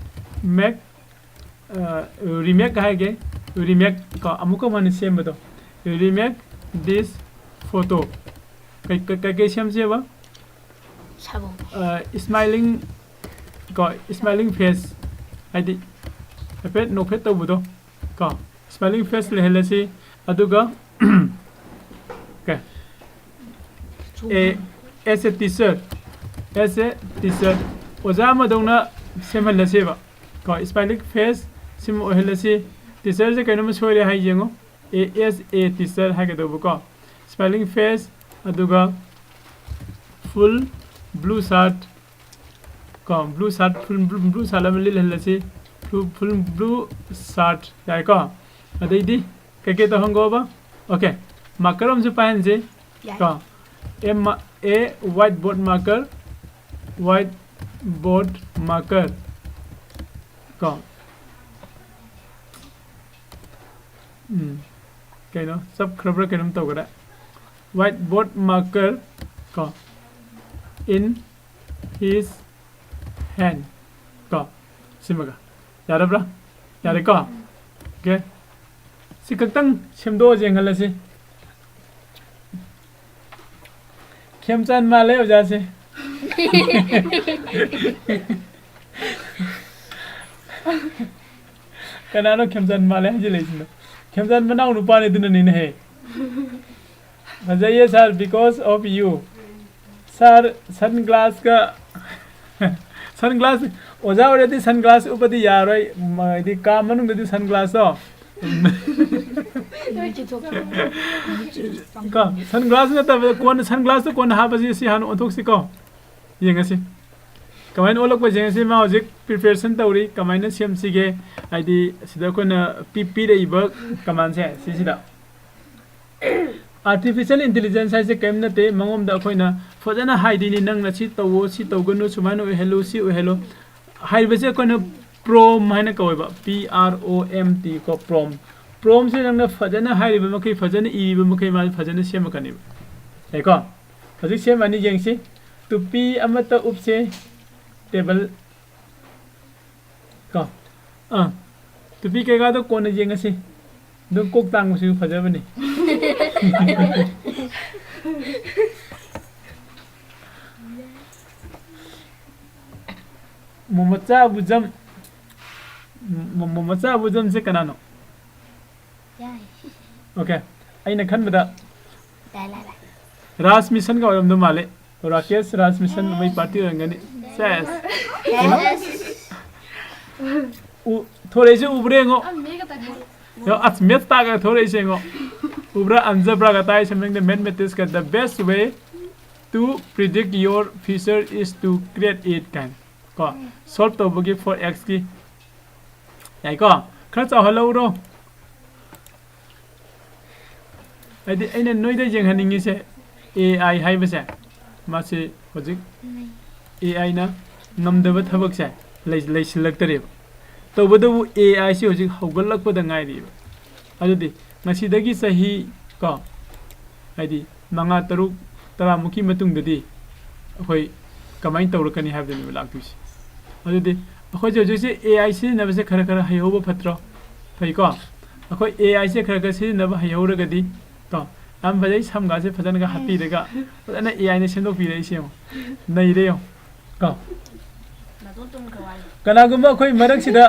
ꯃꯦꯛ, ꯑ, ꯔꯤꯃꯦꯛ ꯍꯥꯏꯒꯦ, ꯔꯤꯃꯦꯛ ꯀꯣ, ꯑꯃꯨꯛꯀ ꯍꯟꯅ ꯁꯦꯝꯕꯗꯣ, ꯔꯤꯃꯦꯛ ꯗꯤꯁ ꯐꯣꯇꯣ꯫ ꯀꯩ, ꯀꯩ, ꯀꯩꯀꯩ ꯁꯦꯝꯁꯦꯕ? ꯁꯥꯕꯧ꯫ ꯑ, ꯁ꯭ꯃꯥꯏꯂꯤꯡ ꯀꯣ, ꯁ꯭ꯃꯥꯏꯂꯤꯡ ꯐꯦꯁ, ꯍꯥꯏꯗꯤ ꯍꯥꯏꯐꯦꯠ ꯅꯣꯛꯐꯦꯠ ꯇꯧꯕꯗꯣ ꯀꯣ, ꯁ꯭ꯃꯥꯏꯂꯤꯡ ꯐꯦꯁ ꯂꯩꯍꯜꯂꯁꯤ꯫ ꯑꯗꯨꯒ ꯀꯩ, ꯑꯦ, as a teacher, as a teacher, ꯑꯣꯖꯥ ꯑꯃꯗꯧꯅ ꯁꯦꯝꯍꯜꯂꯁꯦꯕ ꯀꯣ꯫ ꯁ꯭ꯃꯥꯏꯂꯤꯡ ꯐꯦꯁ ꯁꯤꯃ ꯑꯣꯏꯍꯜꯂꯁꯤ꯫ ꯇꯤꯆꯔꯁꯦ ꯀꯩꯅꯣꯝꯃ ꯁꯣꯏꯔꯦ ꯍꯥꯏ ꯌꯦꯡꯉꯣ꯫ ꯑꯦ, as a teacher ꯍꯥꯏꯒꯗꯧꯕ ꯀꯣ꯫ ꯁ꯭ꯃꯥꯏꯂꯤꯡ ꯐꯦꯁ, ꯑꯗꯨꯒ ꯐꯨꯜ ꯕ꯭ꯂꯨ ꯁꯥꯔꯠ ꯀꯣ, ꯕ꯭ꯂꯨ ꯁꯥꯔꯠ, ꯐꯨꯜ ꯕ꯭ꯂꯨ, ꯕ꯭ꯂꯨ ꯁꯥꯔꯠ ꯑꯃ ꯂꯤꯠꯍꯜꯂꯁꯤ꯫ ꯐꯨꯜ, ꯐꯨꯜ ꯕ꯭ꯂꯨ ꯁꯥꯔꯠ ꯌꯥꯏꯀꯣ꯫ ꯑꯗꯩꯗꯤ ꯀꯩꯀꯩ ꯇꯧꯍꯟꯒꯣꯕ? ꯑꯣꯀꯦ, ꯃꯥꯔꯀꯔ ꯑꯃꯁꯨ ꯄꯥꯏꯍꯟꯁꯤ ꯌꯥꯏ꯫ ꯀꯣ꯫ ꯑꯦ ꯃꯥ-, ꯑꯦ ꯋꯥꯏꯠ ꯕꯣꯔꯗ ꯃꯥꯔꯀꯔ, ꯋꯥꯏꯠ ꯕꯣꯔꯗ ꯃꯥꯔꯀꯔ ꯀꯣ꯫ ꯎꯝ, ꯀꯩꯅꯣ, ꯆꯞꯈ꯭ꯔꯕ꯭ꯔꯥ ꯀꯩꯅꯣꯝ ꯇꯧꯈ꯭ꯔꯦ꯫ White board marker ꯀꯣ, in his hand ꯀꯣ, ꯁꯤꯃꯒ꯫ ꯌꯥꯔꯕ꯭ꯔꯥ? ꯌꯥꯔꯦꯀꯣ? ꯑꯣꯀꯦ꯫ ꯁꯤ ꯈꯛꯇꯪ ꯁꯦꯝꯗꯣꯛꯑ ꯌꯦꯡꯍꯜꯂꯁꯤ꯫ ꯈꯦꯝꯆꯥꯟ ꯃꯥꯜꯂꯦ ꯑꯣꯖꯥꯁꯦ꯫ ꯀꯅꯥꯅꯣ ꯈꯦꯝꯆꯥꯟ ꯃꯥꯜꯂꯦ ꯍꯥꯏꯖꯤꯜꯂꯛꯏꯁꯤꯅ? ꯈꯦꯝꯆꯥꯟ ꯃꯅꯥꯎ ꯅꯨꯄꯥꯅꯤ, ꯑꯗꯨꯅꯅꯤꯅꯦꯍꯦ꯫ ꯐꯖꯩꯌꯦ sir, because of you꯫ Sir, sun ꯒ꯭ꯂꯥꯁꯀ, ꯁꯟ ꯒ꯭ꯂꯥꯁ, ꯑꯣꯖꯥ ꯑꯣꯏꯔꯗꯤ ꯁꯟ ꯒ꯭ꯂꯥꯁ ꯎꯞꯄꯗꯤ ꯌꯥꯔꯣꯏ꯫ ꯃ-, ꯍꯥꯏꯗꯤ ꯀꯥ ꯃꯅꯨꯡꯗꯗꯤ ꯁꯟ ꯒ꯭ꯂꯥꯁꯇꯣ꯫ ꯀꯣ, ꯁꯟ ꯒ꯭ꯂꯥꯁ ꯅꯠꯇꯕ, ꯀꯣꯟꯅ ꯁꯟ ꯒ꯭ꯂꯥꯁꯇꯣ ꯀꯣꯟꯅ ꯍꯥꯞꯄꯁꯤ, ꯁꯤ ꯍꯥꯟꯅ ꯑꯣꯟꯊꯣꯛꯁꯤꯀꯣ꯫ ꯌꯦꯡꯉꯁꯤ꯫ ꯀꯃꯥꯏꯅ ꯑꯣꯜꯂꯛꯄ ꯌꯦꯡꯉꯁꯤ꯫ ꯃꯥ ꯍꯧꯖꯤꯛ preparation ꯇꯧꯔꯤ꯫ ꯀꯃꯥꯏꯅ ꯁꯦꯝꯁꯤꯒꯦ? ꯍꯥꯏꯗꯤ ꯁꯤꯗ ꯑꯩꯈꯣꯏꯅ ꯄꯤ-, ꯄꯤꯔꯛꯏꯕ commandꯁꯦ ꯁꯤꯁꯤꯗ꯫ Artificial intelligence ꯍꯥꯏꯁꯦ ꯀꯔꯤꯝ ꯅꯠꯇꯦ꯫ ꯃꯉꯣꯟꯗ ꯑꯩꯈꯣꯏꯅ ꯐꯖꯅ ꯍꯥꯏꯗꯣꯏꯅꯤ, "ꯅꯪꯅ ꯁꯤ ꯇꯧꯋꯣ, ꯁꯤ ꯇꯧꯒꯅꯨ, ꯁꯨꯃꯥꯏꯅ ꯑꯣꯏꯍꯜꯂꯨ, ꯁꯤ ꯑꯣꯏꯍꯜꯂꯨ" ꯍꯥꯏꯔꯤꯕꯁꯦ ꯑꯩꯈꯣꯏꯅ prompt ꯍꯥꯏꯅ ꯀꯧꯋꯦꯕ, P R O M T ꯀꯣ, prompt꯫ Promptꯁꯦ ꯅꯪꯅ ꯐꯖꯅ ꯍꯥꯏꯔꯤꯕ ꯃꯈꯩ, ꯐꯖꯅ ꯏꯔꯤꯕ ꯃꯈꯩ ꯃꯥꯁꯦ ꯐꯖꯅ ꯁꯦꯝꯃꯛꯀꯅꯦꯕ꯫ ꯌꯥꯏꯀꯣ? ꯍꯧꯖꯤꯛ ꯁꯦꯝꯃꯅꯤ, ꯌꯦꯡꯁꯤ꯫ ꯇꯨꯄꯤ ꯑꯃꯠꯇ ꯎꯞꯁꯦ, table ꯀꯣ꯫ ꯑꯥ, ꯇꯨꯄꯤ ꯀꯩꯀꯥꯗꯣ ꯀꯣꯟꯅ ꯌꯦꯡꯉꯁꯤ꯫ ꯑꯗꯨꯝ ꯀꯣꯛ ꯇꯥꯡꯕꯁꯤꯁꯨ ꯐꯖꯕꯅꯤ꯫ ꯃꯣꯃꯣꯆꯥ ꯕꯨꯖꯝ, ꯃꯣ-, ꯃꯣꯃꯣꯆꯥ ꯕꯨꯖꯝꯁꯦ ꯀꯅꯥꯅꯣ? ꯌꯥꯏ꯫ Okay, ꯑꯩꯅ ꯈꯟꯕꯗ ꯂꯥꯏ, ꯂꯥꯏ, ꯂꯥꯏ꯫ ꯔꯥꯖ ꯃꯤꯁꯟꯒ ꯑꯣꯏꯔꯝꯗꯧ ꯃꯥꯜꯂꯦ꯫ ꯔꯥꯀꯦꯁ ꯔꯥꯖ ꯃꯤꯁꯟ ꯃꯣꯏ party ꯑꯣꯏꯔꯝꯒꯅꯤ꯫ ꯁꯦꯁ꯫ ꯌꯦꯁ꯫ ꯎ-, ꯊꯣꯔꯛꯏꯁꯦ ꯎꯕ꯭ꯔꯥ ꯌꯦꯡꯉꯣ꯫ ꯑ, ꯃꯦꯒ ꯇꯪꯈꯥꯏ꯫ ꯌꯦꯡꯉꯣ, ꯑꯁ, ꯃꯦꯠꯁ ꯇꯥꯛꯑꯒ ꯊꯣꯔꯛꯏꯁꯦ ꯌꯦꯡꯉꯣ꯫ ꯎꯕ꯭ꯔꯥ? Algebra ꯒ ꯇꯥꯛꯏ ꯁꯝꯊꯤꯡꯗ mathematics ꯀ, "The best way to predict your future is to create it" ꯀꯥꯏꯅ꯫ ꯀꯣ, solve ꯇꯧꯕꯒꯤ for x ꯀꯤ꯫ ꯌꯥꯏꯀꯣ? ꯈꯔ ꯆꯥꯎꯍꯜꯂꯧꯔꯣ꯫ ꯍꯥꯏꯗꯤ ꯑꯩꯅ ꯅꯣꯏꯗ ꯌꯦꯡꯍꯟꯅꯤꯡꯉꯤꯁꯦ, A I ꯍꯥꯏꯕꯁꯦ, ꯃꯥꯁꯤ ꯍꯧꯖꯤꯛ A I ꯅ ꯉꯝꯗꯕ ꯊꯕꯛꯁꯦ ꯂꯩ-, ꯂꯩꯁꯤꯜꯂꯛꯇꯔꯦꯕ꯫ ꯇꯧꯕꯇꯕꯨ A I ꯁꯤ ꯍꯧꯖꯤꯛ ꯍꯧꯒꯠꯂꯛꯄꯗ ꯉꯥꯏꯔꯤꯕ꯫ ꯑꯗꯨꯗꯤ ꯉꯁꯤꯗꯒꯤ ꯆꯍꯤ, ꯀꯣ, ꯍꯥꯏꯗꯤ ꯃꯉꯥ, ꯇꯔꯨꯛ, ꯇꯔꯥꯃꯨꯛꯀꯤ ꯃꯇꯨꯡꯗꯗꯤ ꯑꯩꯈꯣꯏ ꯀꯃꯥꯏꯅ ꯇꯧꯔꯛꯀꯅꯤ ꯍꯥꯏꯕꯗꯨꯅꯦꯕ ꯂꯥꯛꯇꯣꯏꯁꯦ꯫ ꯑꯗꯨꯗꯤ ꯑꯩꯈꯣꯏꯁꯦ ꯍꯧꯖꯤꯛꯁꯦ A I ꯁꯤꯖꯤꯟꯅꯕꯁꯦ ꯈꯔ ꯈꯔ ꯍꯩꯍꯧꯕ ꯐꯠꯇ꯭ꯔꯣ? ꯐꯩꯀꯣ? ꯑꯩꯈꯣꯏ A I ꯁꯦ ꯈꯔ ꯈꯔ ꯁꯤꯖꯤꯟꯅꯕ ꯍꯩꯍꯧꯔꯒꯗꯤ, ꯀꯣ, ꯌꯥꯝ ꯐꯖꯩ, ꯁꯝꯒꯥꯁꯦ ꯐꯖꯅꯒ ꯍꯥꯞꯄꯤꯔꯒ ꯐꯖꯅ ꯑꯦ ꯑꯥꯏꯅ ꯁꯦꯝꯗꯣꯛꯄꯤꯔꯛꯏꯁꯦ ꯌꯦꯡꯉꯣ꯫ ꯅꯩꯔꯦ ꯌꯦꯡꯉꯣ꯫ ꯀꯣ꯫ ꯀꯅꯥꯒꯨꯝꯕ ꯑꯩꯈꯣꯏ ꯃꯔꯛꯁꯤꯗ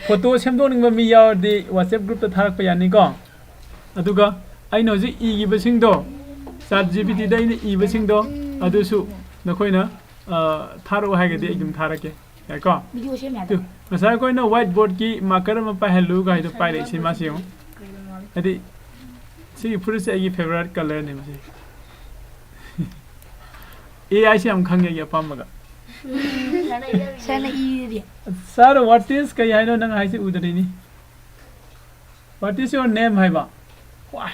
ꯐꯣꯇꯣ ꯁꯦꯝꯗꯣꯛꯅꯤꯡꯕ ꯃꯤ ꯌꯥꯎꯔꯗꯤ WhatsApp groupꯇ ꯊꯥꯔꯛꯄ ꯌꯥꯅꯤꯀꯣ꯫ ꯑꯗꯨꯒ ꯑꯩꯅ ꯍꯧꯖꯤꯛ ꯏꯈꯤꯕꯁꯤꯡꯗꯣ, ChatGPTꯗ ꯑꯩꯅ ꯏꯕꯁꯤꯡꯗꯣ, ꯑꯗꯨꯁꯨ ꯅꯈꯣꯏꯅ, ꯑ, ꯊꯥꯔꯛꯑꯣ ꯍꯥꯏꯔꯒꯗꯤ ꯑꯩ ꯑꯗꯨꯝ ꯊꯥꯔꯛꯀꯦ꯫ ꯌꯥꯏꯀꯣ? ꯚꯤꯗꯤꯑꯣ ꯁꯦꯝ ꯌꯥꯗꯦ꯫ ꯑꯗꯨ, ꯉꯁꯥꯏ ꯑꯩꯈꯣꯏꯅ whiteboardꯀꯤ marker ꯑꯃ ꯄꯥꯏꯍꯜꯂꯨ ꯀꯥꯏꯗꯣ ꯄꯥꯏꯔꯛꯏꯁꯤ ꯃꯥꯁꯤ ꯌꯦꯡꯉꯣ꯫ ꯍꯥꯏꯗꯤ, ꯁꯤꯒꯤ ꯐꯨꯔꯤꯠꯁꯦ ꯑꯩꯒꯤ favourite colourꯅꯦ ꯃꯁꯤ꯫ ꯑꯦ ꯑꯥꯏꯁꯦ ꯌꯥꯝ ꯈꯪꯉꯦ ꯑꯩꯒꯤ ꯑꯄꯥꯝꯕꯒ꯫ ꯁꯥꯔꯅ ꯏꯔꯤꯗꯤ꯫ Sir, what is, ꯀꯩ ꯍꯥꯏꯅꯣ ꯅꯪ ꯍꯥꯏꯁꯦ ꯎꯗꯔꯤꯅꯤ? What is your name ꯍꯥꯏꯕ? ꯋꯥꯏ꯫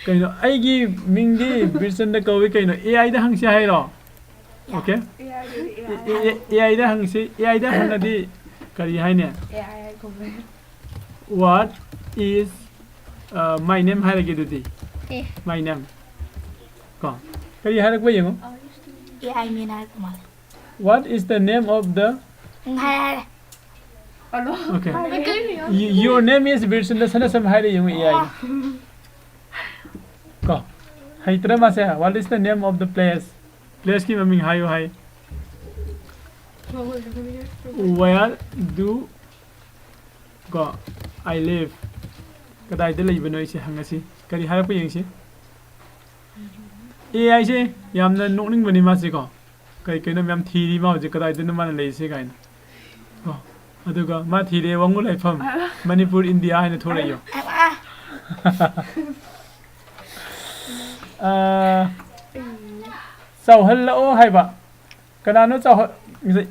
ꯀꯩꯅꯣ, ꯑꯩꯒꯤ ꯃꯤꯡꯗꯤ ꯕꯤꯔꯆꯟꯗ ꯀꯧꯏ ꯀꯩꯅꯣ, ꯑꯦ ꯑꯥꯏꯗ ꯍꯪꯁꯤ ꯍꯥꯏꯔꯣ? Okay? ꯑꯦ ꯑꯥꯏꯗ ꯍꯪꯁꯤ, ꯑꯦ ꯑꯥꯏꯗ ꯍꯪꯉꯗꯤ ꯀꯔꯤ ꯍꯥꯏꯅꯤ? What is, uh, my name ꯍꯥꯏꯔꯒꯦ ꯑꯗꯨꯗꯤ꯫ ꯑꯦ꯫ My name꯫ ꯀꯣ? ꯀꯔꯤ ꯍꯥꯏꯔꯛꯄ ꯌꯦꯡꯉꯣ꯫ ꯑꯦ ꯑꯥꯏ ꯃꯦꯟ ꯍꯥꯏꯔꯛꯄ ꯃꯥꯜꯂꯦ꯫ What is the name of the ꯎꯝ, ꯍꯥꯏꯔꯦ, ꯍꯥꯏꯔꯦ꯫ Okay. ꯀꯩꯅꯣ ꯌꯥꯝ You- your name is ꯕꯤꯔꯆꯟꯗ ꯁꯅꯥꯁꯝ ꯍꯥꯏꯔꯦ ꯌꯦꯡꯉꯨ ꯑꯦ ꯑꯥꯏꯅ꯫ ꯀꯣ? ꯍꯩꯇ꯭ꯔ ꯃꯥꯁꯦ? What is the name of the place? Placeꯀꯤ ꯃꯃꯤꯡ ꯍꯥꯏꯌꯨ ꯍꯥꯏ꯫ Where do, ꯀꯣ, I live? ꯀꯗꯥꯏꯗ ꯂꯩꯕꯅꯣ ꯑꯩꯁꯦ ꯍꯪꯉꯁꯤ꯫ ꯀꯔꯤ ꯍꯥꯏꯔꯛꯄ ꯌꯦꯡꯁꯤ꯫ ꯑꯦ ꯑꯥꯏꯁꯦ ꯌꯥꯝꯅ ꯅꯣꯛꯅꯤꯡꯕꯅꯤ ꯃꯥꯁꯦꯀꯣ꯫ ꯀꯩ ꯀꯩꯅꯣ ꯃꯌꯥꯝ ꯊꯤꯔꯤ ꯃꯥ ꯍꯧꯖꯤꯛ, ꯀꯗꯥꯏꯗꯅꯣ ꯃꯥꯅ ꯂꯩꯔꯤꯁꯦ ꯀꯥꯏꯅ꯫ ꯀꯣ? ꯑꯗꯨꯒ ꯃꯥ ꯊꯤꯔꯦ ꯋꯥꯉꯨ ꯂꯥꯏꯐꯝ, ꯃꯅꯤꯄꯨꯔ, ꯏꯟꯗꯤꯌꯥ ꯍꯥꯏꯅ ꯊꯣꯔꯛꯏꯌꯣ꯫ ꯑ, ꯆꯥꯎꯍꯜꯂꯛꯑꯣ ꯍꯥꯏꯕ꯫ ꯀꯅꯥꯅꯣ ꯆꯥꯎꯍ-,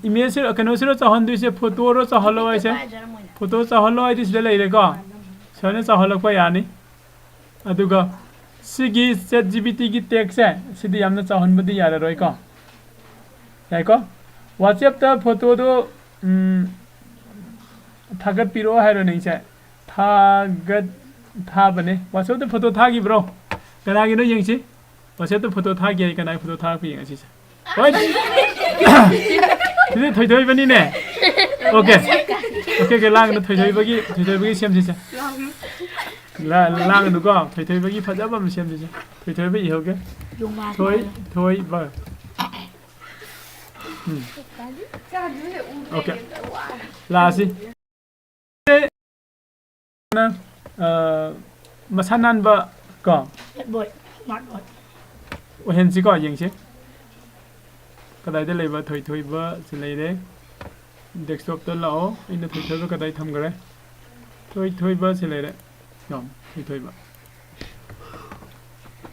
ꯏꯃꯦꯖꯁꯤ, ꯀꯩꯅꯣꯁꯤꯔꯣ ꯆꯥꯎꯍꯟꯗꯣꯏꯁꯦ? ꯐꯣꯇꯣꯔꯣ ꯆꯥꯎꯍꯜꯂꯣ ꯍꯥꯏꯁꯦ? ꯐꯣꯇꯣ ꯆꯥꯎꯍꯜꯂꯣ ꯍꯥꯏꯗꯤ ꯁꯤꯗ ꯂꯩꯔꯦꯀꯣ꯫ ꯁꯨꯃꯥꯏꯅ ꯆꯥꯎꯍꯜꯂꯛꯄ ꯌꯥꯅꯤ꯫ ꯑꯗꯨꯒ ꯁꯤꯒꯤ ChatGPTꯒꯤ ꯇꯦꯛꯁꯁꯦ, ꯁꯤꯗꯤ ꯌꯥꯝꯅ ꯆꯥꯎꯍꯟꯕꯗꯤ ꯌꯥꯔꯔꯣꯏꯀꯣ꯫ ꯌꯥꯏꯀꯣ? WhatsAppꯇ ꯐꯣꯇꯣꯗꯣ, ꯎꯝ, ꯊꯥꯒꯠꯄꯤꯔꯛꯑꯣ ꯍꯥꯏꯔꯣ ꯅꯪꯁꯦ? ꯊꯥꯒꯠ-, ꯊꯥꯕꯅꯦ꯫ WhatsAppꯇ ꯐꯣꯇꯣ ꯊꯥꯈꯤꯕ꯭ꯔꯣ? ꯀꯅꯥꯒꯤꯅꯣ ꯌꯦꯡꯁꯤ꯫ WhatsAppꯇ ꯐꯣꯇꯣ ꯊꯥꯈꯤ ꯍꯥꯏ, ꯀꯅꯥꯒꯤ ꯐꯣꯇꯣ ꯊꯥꯔꯛꯄ ꯌꯦꯡꯉꯁꯤꯁꯦ꯫ ꯍꯣꯏ꯫ ꯁꯤꯗꯤ ꯊꯣꯏꯊꯣꯏꯕꯅꯤꯅꯦ꯫ Okay꯫ Okay, okay, ꯂꯥꯡꯒꯅꯨ, ꯊꯣꯏꯊꯣꯏꯕꯒꯤ, ꯊꯣꯏꯊꯣꯏꯕꯒꯤ ꯁꯦꯝꯁꯤꯁꯦ꯫ ꯂꯥꯡꯒꯅꯨꯀꯣ꯫ ꯊꯣꯏꯊꯣꯏꯕꯒꯤ ꯐꯖꯕ ꯑꯃ ꯁꯦꯝꯁꯤꯁꯦ꯫ ꯊꯣꯏꯊꯣꯏꯕ ꯏꯍꯧꯒꯦ꯫ ꯊꯣꯏ ꯊꯣꯏꯕ꯫ ꯎꯝ꯫ ꯑꯣꯀꯦ꯫ ꯂꯥꯛꯑꯁꯤ꯫ ꯃꯁꯥ ꯅꯥꯟꯕ ꯀꯣ꯫ ꯑꯣꯏꯍꯟꯁꯤꯀꯣ꯫ ꯌꯦꯡꯁꯤ꯫ ꯀꯗꯥꯏꯗ ꯂꯩꯕ? ꯊꯣꯏꯊꯣꯏꯕ ꯁꯤ ꯂꯩꯔꯦ꯫ ꯗꯦꯁꯛꯇꯣꯞꯇ ꯂꯥꯛꯑꯣ꯫ ꯑꯩꯅ ꯊꯣꯏꯊꯣꯏꯕ ꯀꯗꯥꯏ ꯊꯝꯈ꯭ꯔꯦ? ꯊꯣꯏꯊꯣꯏꯕ ꯁꯤ ꯂꯩꯔꯦ꯫ ꯌꯥꯝ ꯊꯣꯏꯊꯣꯏꯕ꯫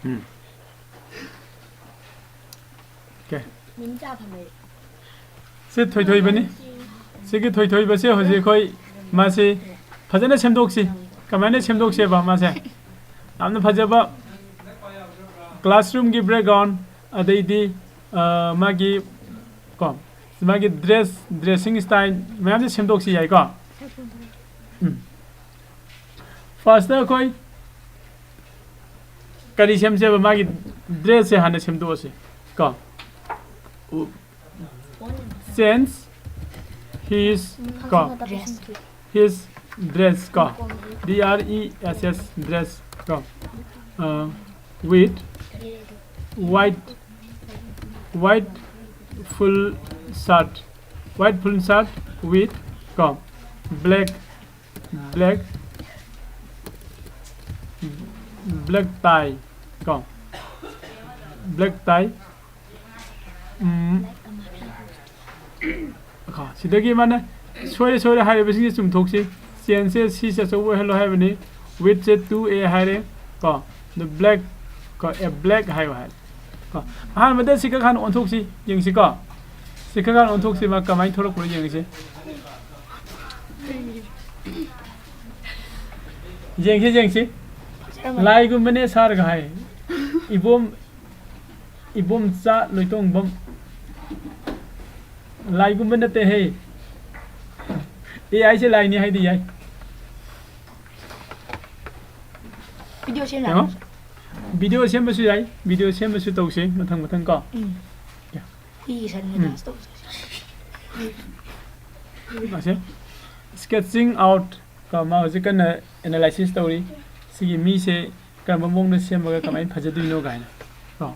ꯎꯝ꯫ ꯑꯣꯀꯦ꯫ ꯁꯤ ꯊꯣꯏꯊꯣꯏꯕꯅꯤ꯫ ꯁꯤꯒꯤ ꯊꯣꯏꯊꯣꯏꯕꯁꯦ ꯍꯧꯖꯤꯛ ꯑꯩꯈꯣꯏ ꯃꯥꯁꯤ ꯐꯖꯅ ꯁꯦꯝꯗꯣꯛꯁꯤ꯫ ꯀꯃꯥꯏꯅ ꯁꯦꯝꯗꯣꯛꯁꯦꯕ ꯃꯥꯁꯦ? ꯌꯥꯝꯅ ꯐꯖꯕ ꯀ꯭ꯂꯥꯁꯔꯨꯝꯒꯤ ꯕꯦꯛꯒ꯭ꯔꯥꯎꯟ, ꯑꯗꯩꯗꯤ, ꯑ, ꯃꯥꯒꯤ ꯀꯣ, ꯃꯥꯒꯤ ꯗ꯭ꯔꯦꯁ, ꯗ꯭ꯔꯦꯁꯤꯡ ꯁ꯭ꯇꯥꯏꯜ ꯃꯌꯥꯝꯁꯦ ꯁꯦꯝꯗꯣꯛꯁꯤ ꯌꯥꯏꯀꯣ? ꯎꯝ꯫ ꯐꯥꯔꯁꯇ ꯑꯩꯈꯣꯏ ꯀꯔꯤ ꯁꯦꯝꯁꯦꯕ? ꯃꯥꯒꯤ ꯗ꯭ꯔꯦꯁꯁꯦ ꯍꯥꯟꯅ ꯁꯦꯝꯗꯣꯛꯑꯁꯤ ꯀꯣ꯫ Change his ꯀꯣ꯫ His dress ꯀꯣ꯫ D R E S S dress ꯀꯣ꯫ ꯑ, with white, white full shirt, white full shirt with ꯀꯣ꯫ Black, black, black tie ꯀꯣ꯫ Black tie꯫ ꯎꯝ꯫ ꯀꯣ, ꯁꯤꯗꯒꯤ ꯃꯥꯅ ꯁꯣꯏꯔꯦ, ꯁꯣꯏꯔꯦ ꯍꯥꯏꯔꯤꯕꯁꯤꯡꯁꯦ ꯆꯨꯝꯊꯣꯛꯁꯤ꯫ Change ꯁꯦ C ꯁꯦ ꯑꯆꯧꯕ ꯑꯣꯏꯍꯜꯂꯣ ꯍꯥꯏꯕꯅꯤ꯫ Width ꯁꯦ two A ꯍꯥꯏꯔꯦ ꯀꯣ꯫ ꯑꯗꯨ black ꯀꯣ, a black ꯍꯥꯏꯌꯣ ꯍꯥꯏ ꯀꯣ꯫ ꯑꯍꯥꯟꯕꯗ ꯁꯤ ꯈꯛ ꯍꯥꯟꯅ ꯑꯣꯟꯊꯣꯛꯁꯤ, ꯌꯦꯡꯁꯤ ꯀꯣ꯫ ꯁꯤ ꯈꯛ ꯍꯥꯟꯅ ꯑꯣꯟꯊꯣꯛꯁꯤ, ꯃꯥ ꯀꯃꯥꯏꯅ ꯊꯣꯛꯂꯛꯄꯅꯣ ꯌꯦꯡꯁꯤ꯫ ꯌꯦꯡꯁꯤ, ꯌꯦꯡꯁꯤ꯫ ꯂꯥꯏꯒꯨꯝꯕꯅꯦ ꯁꯥꯔꯒ ꯍꯥꯏ꯫ ꯏꯕꯣꯝ, ꯏꯕꯣꯝꯆꯥ ꯂꯣꯏꯇꯣꯡꯕꯝ꯫ ꯂꯥꯏꯒꯨꯝꯕ ꯅꯠꯇꯦꯍꯦ꯫ AI ꯁꯦ ꯂꯥꯏꯅꯤ ꯍꯥꯏꯗꯤ ꯌꯥꯏ꯫ ꯚꯤꯗꯤꯑꯣ ꯁꯦꯝ ꯌꯥꯕ꯭ꯔꯥ? ꯌꯦꯡꯉꯣ꯫ ꯚꯤꯗꯤꯑꯣ ꯁꯦꯝꯕꯁꯨ ꯌꯥꯏ꯫ ꯚꯤꯗꯤꯑꯣ ꯁꯦꯝꯕꯁꯨ ꯇꯧꯁꯦ ꯃꯊꯪ ꯃꯊꯪ ꯀꯣ꯫ ꯎꯝ꯫ ꯌꯥ꯫ ꯍꯨꯏꯒꯤ ꯁꯟꯒ ꯎꯝ꯫ Dance ꯇꯧꯁꯦ꯫ ꯑꯁꯦ꯫ Sketching out ꯀꯣ, ꯃꯥ ꯍꯧꯖꯤꯛ ꯀꯟꯅ analysis ꯇꯧꯔꯤ꯫ ꯁꯤꯒꯤ ꯃꯤꯁꯦ ꯀꯔꯝꯕ ꯃꯑꯣꯡꯗ ꯁꯦꯝꯃꯒ ꯀꯃꯥꯏꯅ ꯐꯖꯗꯣꯏꯅꯣ ꯀꯥꯏꯅ꯫ ꯀꯣ,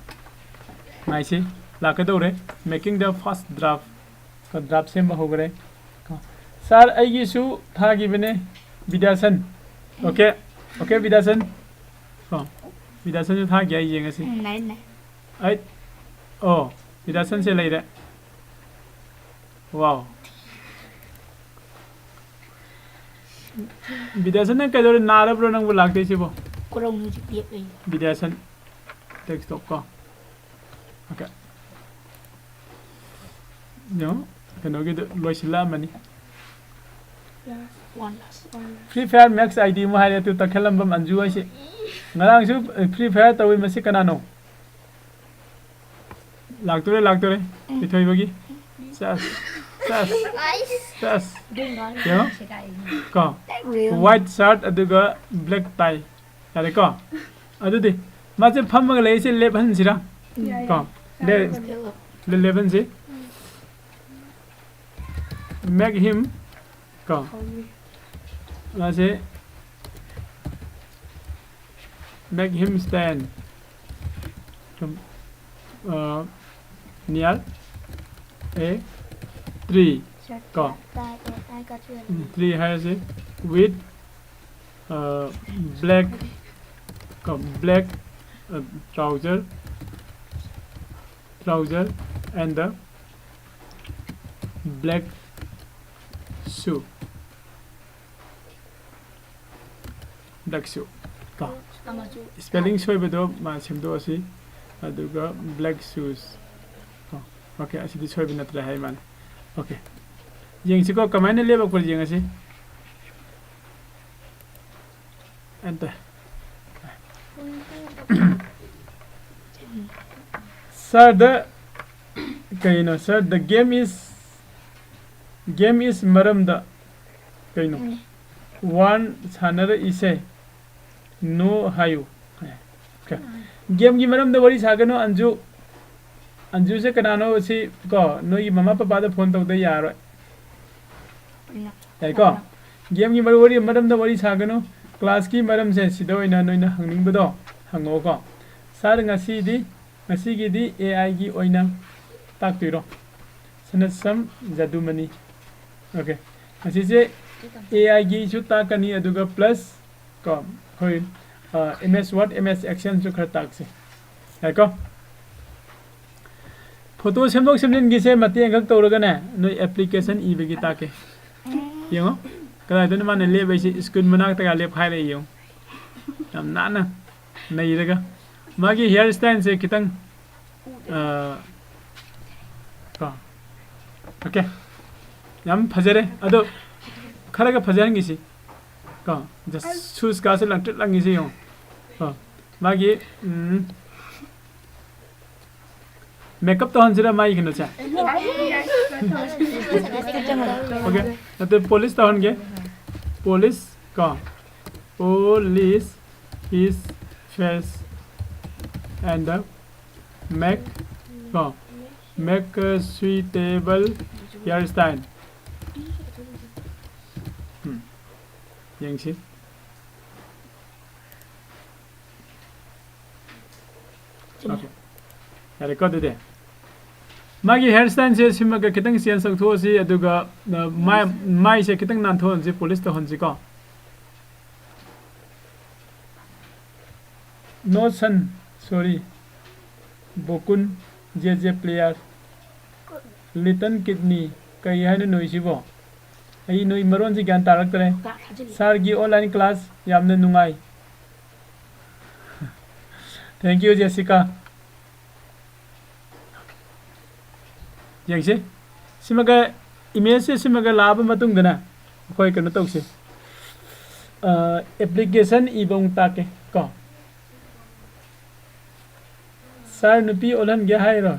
ꯃꯥꯏꯁꯦ ꯂꯥꯛꯀꯗꯧꯔꯦ꯫ Making the first draft꯫ ꯀꯣ, draft ꯁꯦꯝꯕ ꯍꯧꯈ꯭ꯔꯦ꯫ ꯀꯣ, ꯁꯥꯔ, ꯑꯩꯒꯤꯁꯨ ꯊꯥꯈꯤꯕꯅꯦ, ꯕꯤꯗ꯭ꯌꯥꯁꯟ꯫ Okay, okay, ꯕꯤꯗ꯭ꯌꯥꯁꯟ꯫ ꯀꯣ, ꯕꯤꯗ꯭ꯌꯥꯁꯟꯁꯨ ꯊꯥꯒꯦ, ꯑꯩ ꯌꯦꯡꯉꯁꯤ꯫ ꯎꯝ, ꯂꯩ, ꯂꯩ꯫ ꯑꯩ, ꯑꯣ, ꯕꯤꯗ꯭ꯌꯥꯁꯟꯁꯦ ꯂꯩꯔꯦ꯫ ꯋꯥꯎ꯫ ꯕꯤꯗ꯭ꯌꯥꯁꯟ, ꯅꯪ ꯀꯩꯗꯧꯔꯦ? ꯅꯥꯔꯕ꯭ꯔꯣ ꯅꯪꯕꯨ ꯂꯥꯛꯇꯣꯏꯁꯤꯕꯣ? ꯈꯣꯡꯁꯦ ꯍꯧꯖꯤꯛ ꯂꯦꯞꯄꯦ꯫ ꯕꯤꯗ꯭ꯌꯥꯁꯟ, desktop ꯀꯣ꯫ ꯑꯣꯀꯦ꯫ ꯌꯦꯡꯉꯣ, ꯀꯩꯅꯣꯒꯤꯗꯣ ꯂꯣꯏꯁꯤꯜꯂꯛꯑꯃꯅꯤ꯫ One last, one last꯫ Free Fire Max ID ꯑꯃ ꯍꯥꯏꯔꯦ, ꯑꯗꯨ ꯇꯛꯈꯠꯂꯝꯕ ꯃꯟꯖꯨ ꯍꯥꯏꯁꯦ꯫ ꯉꯔꯥꯡꯁꯨ, ꯑ, Free Fire ꯇꯧꯏ, ꯃꯁꯤ ꯀꯅꯥꯅꯣ? ꯂꯥꯛꯇꯣꯔꯦ, ꯂꯥꯛꯇꯣꯔꯦ꯫ ꯎꯝ꯫ ꯊꯣꯏꯊꯣꯏꯕꯒꯤ꯫ ꯆꯁ, ꯆꯁ, ꯑꯩꯁ꯫ ꯆꯁ꯫ ꯌꯦꯡꯉꯣ꯫ ꯀꯣ꯫ Real꯫ White shirt ꯑꯗꯨꯒ black tie꯫ ꯌꯥꯔꯦꯀꯣ? ꯑꯗꯨꯗꯤ ꯃꯥꯁꯦ ꯐꯝꯃꯒ ꯂꯩꯔꯤꯁꯦ ꯂꯦꯞꯍꯟꯁꯤꯔꯥ? ꯌꯥꯏ, ꯀꯣ꯫ ꯌꯥꯏ꯫ ꯂꯦ-, ꯂꯦꯞꯍꯟꯁꯤ꯫ Make him ꯀꯣ꯫ ꯃꯥꯁꯦ make him stand, ꯑ, near a tree ꯀꯣ꯫ ꯎꯝ, tree ꯍꯥꯏꯔꯁꯦ, with, ꯑ, black ꯀꯣ, black, ꯑ, trouser, trouser and the black shoe꯫ Black shoe ꯀꯣ꯫ ꯑꯃꯁꯨ spelling ꯁꯣꯏꯕꯗꯣ ꯃꯥ ꯁꯦꯝꯗꯣꯛꯑꯁꯤ꯫ ꯑꯗꯨꯒ black shoes ꯀꯣ꯫ ꯑꯣꯀꯦ, ꯑꯁꯤꯗꯤ ꯁꯣꯏꯕ ꯅꯠꯇ꯭ꯔꯦ ꯍꯥꯏ ꯃꯥꯅ꯫ ꯑꯣꯀꯦ꯫ ꯌꯦꯡꯁꯤꯀꯣ, ꯀꯃꯥꯏꯅ ꯂꯦꯞꯄꯛꯄ ꯌꯦꯡꯉꯁꯤ꯫ Enter꯫ Sir, the, ꯀꯩꯅꯣ, sir, the game is, game is ꯃꯔꯝꯗ ꯀꯩꯅꯣ? ꯎꯝ꯫ One ꯁꯥꯟꯅꯔꯛꯏꯁꯦ꯫ No ꯍꯥꯏꯌꯨ꯫ Okay꯫ Game ꯒꯤ ꯃꯔꯝꯗ ꯋꯥꯔꯤ ꯁꯥꯒꯅꯨ, ꯑꯟꯖꯨ꯫ ꯑꯟꯖꯨꯁꯦ ꯀꯅꯥꯅꯣ ꯁꯤ ꯀꯣ? ꯅꯣꯏꯒꯤ ꯃꯃꯥ ꯄꯄꯥꯗ phone ꯇꯧꯗ ꯌꯥꯔꯣꯏ꯫ ꯌꯥꯏꯀꯣ? Game ꯒꯤ ꯃꯔꯨ ꯋꯥꯔꯤ, ꯃꯔꯝꯗ ꯋꯥꯔꯤ ꯁꯥꯒꯅꯨ꯫ ꯀ꯭ꯂꯥꯁꯀꯤ ꯃꯔꯝꯁꯦ ꯁꯤꯗ ꯑꯣꯏꯅ ꯅꯣꯏꯅ ꯍꯪꯅꯤꯡꯕꯗꯣ ꯍꯪꯉꯛꯑꯣꯀꯣ꯫ ꯁꯥꯔ, ꯉꯁꯤꯗꯤ, ꯉꯁꯤꯒꯤꯗꯤ ꯑꯦ ꯑꯥꯏꯒꯤ ꯑꯣꯏꯅ ꯇꯥꯛꯇꯣꯏꯔꯣ? ꯁꯅꯠꯁꯝ ꯖꯗꯨꯃꯅꯤ꯫ ꯑꯣꯀꯦ, ꯉꯁꯤꯁꯦ ꯑꯦ ꯑꯥꯏꯒꯤꯁꯨ ꯇꯥꯛꯀꯅꯤ, ꯑꯗꯨꯒ ꯄ꯭ꯂꯁ ꯀꯣ ꯑꯩꯈꯣꯏ ꯑꯦꯝ ꯑꯦꯁ ꯋꯥꯔꯗ, ꯑꯦꯝ ꯑꯦꯁ ꯑꯦꯛꯁꯦꯜꯁꯨ ꯈꯔ ꯇꯥꯛꯁꯦ꯫ ꯌꯥꯏꯀꯣ? ꯐꯣꯇꯣ ꯁꯦꯝꯗꯣꯛ ꯁꯦꯝꯖꯤꯟꯒꯤꯁꯦ ꯃꯇꯦꯛ ꯑꯃꯈꯛ ꯇꯧꯔꯒꯅꯦ, ꯅꯣꯏ ꯑꯦꯄ꯭ꯂꯤꯀꯦꯁꯟ ꯏꯕꯒꯤ ꯇꯥꯛꯀꯦ꯫ ꯌꯦꯡꯉꯣ, ꯀꯗꯥꯏꯗꯅꯣ ꯃꯥꯅ ꯂꯦꯞꯄ ꯍꯥꯏꯁꯦ? ꯁ꯭ꯀꯨꯜ ꯃꯅꯥꯛꯇꯒ ꯂꯦꯞ ꯍꯥꯏꯔꯛꯑꯦ, ꯌꯦꯡꯉꯣ꯫ ꯌꯥꯝ ꯅꯥꯟꯅ ꯅꯩꯔꯒ꯫ ꯃꯥꯒꯤ ꯍꯤꯌꯔ ꯁ꯭ꯇꯥꯏꯜꯁꯦ ꯈꯤꯇꯪ, ꯑ, ꯀꯣ, ꯑꯣꯀꯦ, ꯌꯥꯝ ꯐꯖꯔꯦ꯫ ꯑꯗꯣ ꯈꯔꯒ ꯐꯖꯍꯟꯈꯤꯁꯤ ꯀꯣ꯫ ꯖꯁ ꯁꯨꯁꯀꯥꯁꯦ ꯂꯪꯇ꯭ꯔꯤꯛ ꯂꯪꯉꯤꯁꯦ ꯌꯦꯡꯉꯣ ꯀꯣ꯫ ꯃꯥꯒꯤ, ꯎꯝ, ꯃꯦꯀꯞ ꯇꯧꯍꯟꯁꯤꯔ ꯃꯥꯒꯤ ꯀꯩꯅꯣꯁꯦ? ꯑꯣꯀꯦ, ꯅꯠꯇꯦ, ꯄꯣꯂꯤꯁ ꯇꯧꯍꯟꯒꯦ꯫ ꯄꯣꯂꯤꯁ ꯀꯣ, polish his face and make ꯀꯣ, make a suitable hairstyle꯫ ꯎꯝ, ꯌꯦꯡꯁꯤ꯫ ꯑꯣꯀꯦ, ꯌꯥꯔꯦꯀꯣ? ꯑꯗꯨꯗꯤ ꯃꯥꯒꯤ ꯍꯤꯌꯔ ꯁ꯭ꯇꯥꯏꯜꯁꯦ ꯁꯤꯃꯒ ꯈꯤꯇꯪ ꯆꯦꯟꯖ ꯇꯧꯊꯣꯛꯑꯁꯤ, ꯑꯗꯨꯒ, ꯑ, ꯃꯥꯏ-, ꯃꯥꯏꯁꯦ ꯈꯤꯇꯪ ꯅꯥꯟꯊꯣꯛꯍꯟꯁꯤ, ꯄꯣꯂꯤꯁ ꯇꯧꯍꯟꯁꯤꯀꯣ꯫ No son, sorry, ꯕꯣꯀꯨꯟ, ꯖꯦ ꯖꯦ player, little kidney, ꯀꯩ ꯍꯥꯏꯅꯣ ꯅꯣꯏꯁꯤꯕꯣ? ꯑꯩ ꯅꯣꯏ ꯃꯔꯣꯟꯁꯤ ꯒ꯭ꯌꯥꯟ ꯇꯥꯔꯛꯇ꯭ꯔꯦ꯫ ꯁꯥꯔꯒꯤ online class ꯌꯥꯝꯅ ꯅꯨꯡꯉꯥꯏ꯫ Thank you, Jessica. ꯌꯦꯡꯁꯤ꯫ ꯁꯤꯃꯒ, ꯏꯃꯦꯖꯁꯦ ꯁꯤꯃꯒ ꯂꯥꯛꯑꯕ ꯃꯇꯨꯡꯗꯅꯦ, ꯑꯩꯈꯣꯏ ꯀꯩꯅꯣ ꯇꯧꯁꯤ꯫ ꯑ, ꯑꯦꯄ꯭ꯂꯤꯀꯦꯁꯟ ꯏꯕ ꯑꯃꯨꯛ ꯇꯥꯛꯀꯦ ꯀꯣ꯫ ꯁꯥꯔ, ꯅꯨꯄꯤ ꯑꯣꯜꯍꯟꯒꯦ ꯍꯥꯏꯔꯣ?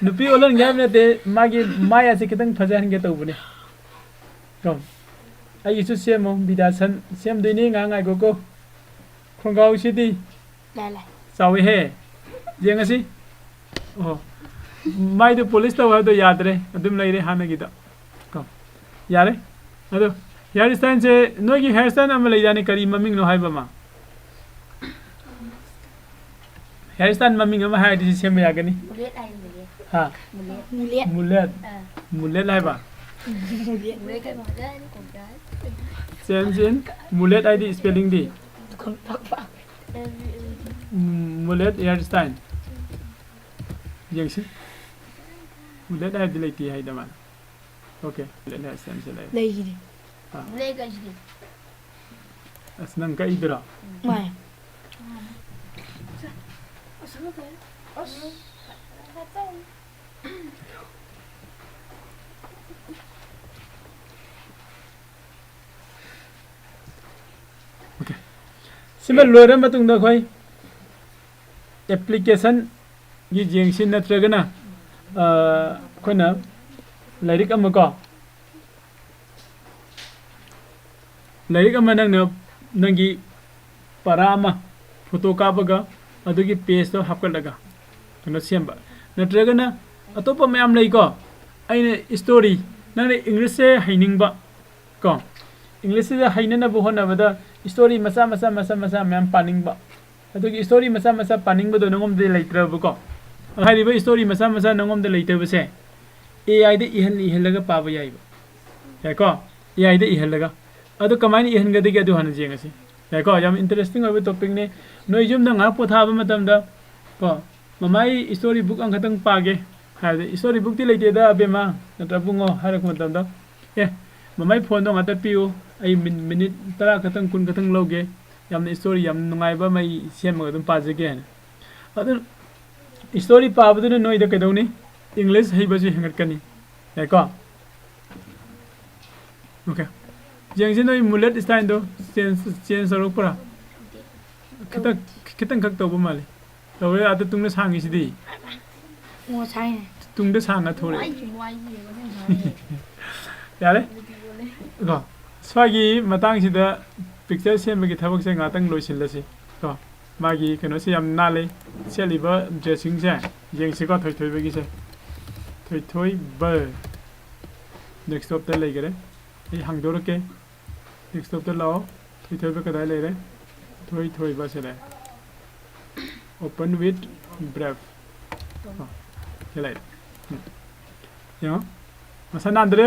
ꯅꯨꯄꯤ ꯑꯣꯜꯍꯟꯒꯦ ꯍꯥꯏꯕ ꯅꯠꯇꯦ, ꯃꯥꯒꯤ ꯃꯥꯏ ꯑꯁꯤ ꯈꯤꯇꯪ ꯐꯖꯍꯟꯒꯦ ꯇꯧꯕꯅꯦ ꯀꯣ꯫ ꯑꯩꯒꯤꯁꯨ ꯁꯦꯝꯃꯣ, ꯕꯤꯗꯥꯁꯟ꯫ ꯁꯦꯝꯗꯣꯏꯅꯦ, ꯉꯥꯏꯍꯥꯛ ꯉꯥꯏꯈꯣꯀꯣ꯫ ꯈꯣꯡꯒ꯭ꯔꯥꯎꯁꯤꯗꯤ ꯂꯥꯏ ꯂꯥꯏ꯫ ꯆꯥꯎꯋꯤꯍꯦ꯫ ꯌꯦꯡꯉꯁꯤ꯫ ꯑꯣ, ꯃꯥꯏꯗꯣ ꯄꯣꯂꯤꯁ ꯇꯧ ꯍꯥꯏꯕꯗꯣ ꯌꯥꯗ꯭ꯔꯦ, ꯑꯗꯨꯝ ꯂꯩꯔꯦ ꯍꯥꯟꯅꯒꯤꯗꯣ ꯀꯣ꯫ ꯌꯥꯔꯦ꯫ ꯑꯗꯣ ꯍꯤꯌꯔ ꯁ꯭ꯇꯥꯏꯜꯁꯦ, ꯅꯣꯏꯒꯤ ꯍꯤꯌꯔ ꯁ꯭ꯇꯥꯏꯜ ꯑꯃ ꯂꯩꯗꯥꯏꯅꯦ, ꯀꯔꯤ ꯃꯃꯤꯡꯅꯣ ꯍꯥꯏꯕ ꯑꯃ? ꯍꯤꯌꯔ ꯁ꯭ꯇꯥꯏꯜ ꯃꯃꯤꯡ ꯑꯃ ꯍꯥꯏꯔꯗꯤ ꯁꯤ ꯁꯦꯝꯕ ꯌꯥꯒꯅꯤ꯫ ꯃꯨꯂꯦꯠ ꯍꯥꯏ, ꯃꯨꯂꯦꯠ꯫ ꯍꯥ? ꯃꯨꯂꯦꯠ꯫ ꯃꯨꯂꯦꯠ꯫ ꯑꯥ꯫ ꯃꯨꯂꯦꯠ ꯍꯥꯏꯕ? ꯃꯨꯂꯦꯠ ꯍꯥꯏꯕ ꯃꯨꯂꯦꯠ ꯍꯥꯏꯅ ꯀꯧꯕ꯭ꯔꯥ? Change in ꯃꯨꯂꯦꯠ ꯍꯥꯏꯗꯤ spellingꯗꯤ? ꯎꯝ, ꯃꯨꯂꯦꯠ ꯍꯤꯌꯔ ꯁ꯭ꯇꯥꯏꯜ꯫ ꯌꯦꯡꯁꯤ꯫ ꯃꯨꯂꯦꯠ ꯍꯥꯏꯕꯗꯤ ꯂꯩꯇꯦ ꯍꯥꯏꯗ ꯃꯥꯅ꯫ ꯑꯣꯀꯦ, ꯃꯨꯂꯦꯠ ꯍꯤꯌꯔ ꯁ꯭ꯇꯥꯏꯜꯁꯦ ꯂꯩꯔꯦ꯫ ꯂꯩꯈꯤꯗꯦ꯫ ꯃꯨꯂꯦꯠ ꯍꯥꯏꯁꯤꯗꯤ꯫ ꯑꯁ, ꯅꯪ ꯀꯛꯏꯗꯨꯔꯣ? ꯃꯥꯅꯦ꯫ ꯑꯣꯀꯦ꯫ ꯁꯤꯃ ꯂꯣꯏꯔ ꯃꯇꯨꯡꯗ ꯑꯩꯈꯣꯏ ꯑꯦꯄ꯭ꯂꯤꯀꯦꯁꯟꯒꯤ ꯌꯦꯡꯁꯤ, ꯅꯠꯇ꯭ꯔꯒꯅ, ꯑ, ꯑꯩꯈꯣꯏꯅ ꯂꯥꯏꯔꯤꯛ ꯑꯃ ꯀꯣ, ꯂꯥꯏꯔꯤꯛ ꯑꯃ ꯅꯪꯅ, ꯅꯪꯒꯤ ꯄꯔꯥ ꯑꯃ ꯐꯣꯇꯣ ꯀꯥꯞꯄꯒ ꯑꯗꯨꯒꯤ ꯄꯦꯖꯇꯣ ꯍꯥꯞꯀꯠꯂꯒ ꯀꯩꯅꯣ ꯁꯦꯝꯕ, ꯅꯠꯇ꯭ꯔꯒꯅ ꯑꯇꯣꯞꯄ ꯃꯌꯥꯝ ꯂꯩꯀꯣ꯫ ꯑꯩꯅ ꯁ꯭ꯇꯣꯔꯤ, ꯅꯪꯅ ꯏꯪꯂꯤꯁꯁꯦ ꯍꯩꯅꯤꯡꯕ ꯀꯣ, ꯏꯪꯂꯤꯁꯁꯤꯗ ꯍꯩꯅꯅꯕ ꯍꯣꯠꯅꯕꯗ ꯁ꯭ꯇꯣꯔꯤ ꯃꯆꯥ ꯃꯆꯥ ꯃꯆꯥ ꯃꯆꯥ ꯃꯌꯥꯝ ꯄꯥꯅꯤꯡꯕ, ꯑꯗꯨꯒꯤ ꯁ꯭ꯇꯣꯔꯤ ꯃꯆꯥ ꯃꯆꯥ ꯄꯥꯅꯤꯡꯕꯗꯣ ꯅꯉꯣꯟꯗꯗꯤ ꯂꯩꯇ꯭ꯔꯕꯀꯣ꯫ ꯍꯥꯏꯔꯤꯕ ꯁ꯭ꯇꯣꯔꯤ ꯃꯆꯥ ꯃꯆꯥ ꯅꯉꯣꯟꯗ ꯂꯩꯇꯕꯁꯦ ꯑꯦ ꯑꯥꯏꯗ ꯏꯍꯟ ꯏꯍꯜꯂꯒ ꯄꯥꯕ ꯌꯥꯏꯕ꯫ ꯌꯥꯏꯀꯣ? ꯑꯦ ꯑꯥꯏꯗ ꯏꯍꯜꯂꯒ꯫ ꯑꯗꯣ ꯀꯃꯥꯏꯅ ꯏꯍꯟꯒꯗꯒꯦ, ꯑꯗꯨ ꯍꯥꯟꯅ ꯌꯦꯡꯉꯁꯤ꯫ ꯌꯥꯏꯀꯣ? ꯌꯥꯝ ꯏꯟꯇꯔꯦꯁꯇꯤꯡ ꯑꯣꯏꯕ ꯇꯣꯄꯤꯛꯅꯤ꯫ ꯅꯣꯏ ꯌꯨꯝꯗ ꯉꯥꯏꯍꯥꯛ ꯄꯣꯊꯥꯕ ꯃꯇꯝꯗ ꯀꯣ, "ꯃꯃꯥ, ꯑꯩ ꯁ꯭ꯇꯣꯔꯤ ꯕꯨꯛ ꯑꯃꯈꯛꯇꯪ ꯄꯥꯒꯦ" ꯍꯥꯏꯕꯗ, "ꯁ꯭ꯇꯣꯔꯤ ꯕꯨꯛꯇꯤ ꯂꯩꯇꯦꯗ ꯑꯕꯦꯝꯃ, ꯅꯠꯇ꯭ꯔ ꯕꯨꯡꯉꯣ?" ꯍꯥꯏꯔꯛꯄ ꯃꯇꯝꯗ, "ꯑꯦ, ꯃꯃꯥ, ꯑꯩ ꯐꯣꯟꯗꯣ ꯉꯥꯛꯇ ꯄꯤꯌꯨ, ꯑꯩ ꯃꯤꯟ-, ꯃꯤꯅꯤꯠ ꯇꯔꯥ ꯈꯛꯇꯪ, ꯀꯨꯟ ꯈꯛꯇꯪ ꯂꯧꯒꯦ, ꯌꯥꯝꯅ ꯁ꯭ꯇꯣꯔꯤ ꯌꯥꯝ ꯅꯨꯡꯉꯥꯏꯕ ꯑꯃ ꯑꯩ ꯁꯦꯝꯃꯒ ꯑꯗꯨꯝ ꯄꯥꯖꯒꯦ" ꯍꯥꯏꯅ꯫ ꯑꯗꯨ ꯁ꯭ꯇꯣꯔꯤ ꯄꯥꯕꯗꯨꯅ ꯅꯣꯏꯗ ꯀꯩꯗꯧꯅꯤ? ꯏꯪꯂꯤꯁ ꯍꯩꯕꯁꯨ ꯍꯦꯟꯒꯠꯀꯅꯤ꯫ ꯌꯥꯏꯀꯣ? ꯑꯣꯀꯦ꯫ ꯌꯦꯡꯁꯤ ꯅꯣꯏ ꯃꯨꯂꯦꯠ ꯁ꯭ꯇꯥꯏꯜꯗꯣ ꯆꯦꯟꯖ, ꯆꯦꯟꯖ ꯇꯧꯔꯛꯄ꯭ꯔꯥ? ꯈꯤꯇꯪ, ꯈꯤꯇꯪꯈꯛ ꯇꯧꯕ ꯃꯥꯜꯂꯤ꯫ ꯇꯧꯋꯦ, ꯑꯗ ꯇꯨꯡꯗ ꯁꯥꯡꯉꯤꯁꯤꯗꯤ꯫ ꯉꯁꯥꯏꯅꯦ꯫ ꯇꯨꯡꯗ ꯁꯥꯡꯅ ꯊꯣꯔꯛꯑꯦ꯫ ꯋꯥꯏꯁꯤ, ꯋꯥꯏꯁꯤ, ꯌꯦꯡꯉꯣ, ꯁꯤ ꯁꯥꯡꯉꯦ꯫ ꯌꯥꯔꯦ? ꯑꯗꯨꯗꯤ ꯑꯣꯜꯂꯦ꯫ ꯀꯣ, ꯁ꯭ꯋꯥꯏꯒꯤ ꯃꯇꯥꯡꯁꯤꯗ ꯄꯤꯛꯆꯔ ꯁꯦꯝꯕꯒꯤ ꯊꯕꯛꯁꯦ ꯉꯥꯛꯇꯪ ꯂꯣꯏꯁꯤꯜꯂꯁꯤ꯫ ꯀꯣ, ꯃꯥꯒꯤ ꯀꯩꯅꯣꯁꯦ ꯌꯥꯝ ꯅꯥꯜꯂꯤ꯫ ꯁꯦꯠꯂꯤꯕ ꯗ꯭ꯔꯦꯁꯁꯤꯡꯁꯦ ꯌꯦꯡꯁꯤꯀꯣ, ꯊꯣꯏꯊꯣꯏꯕꯒꯤꯁꯦ꯫ ꯊꯣꯏꯊꯣꯏꯕ꯫ ꯗꯦꯁꯛꯇꯣꯞꯇ ꯂꯩꯈꯔꯦ꯫ ꯑꯩ ꯍꯥꯡꯗꯣꯔꯛꯀꯦ꯫ Desktop ꯇ ꯂꯥꯛꯑꯣ꯫ ꯊꯣꯏꯊꯣꯏꯕ ꯀꯗꯥꯏ ꯂꯩꯔꯦ? ꯊꯣꯏꯊꯣꯏꯕ ꯁꯤ ꯂꯩꯔꯦ꯫ Open with bref. ꯑꯣ, ꯁꯤ ꯂꯩꯔꯦ꯫ ꯎꯝ꯫ ꯌꯦꯡꯉꯣ꯫ ꯃꯁꯥ ꯅꯥꯟꯗ꯭ꯔꯦ꯫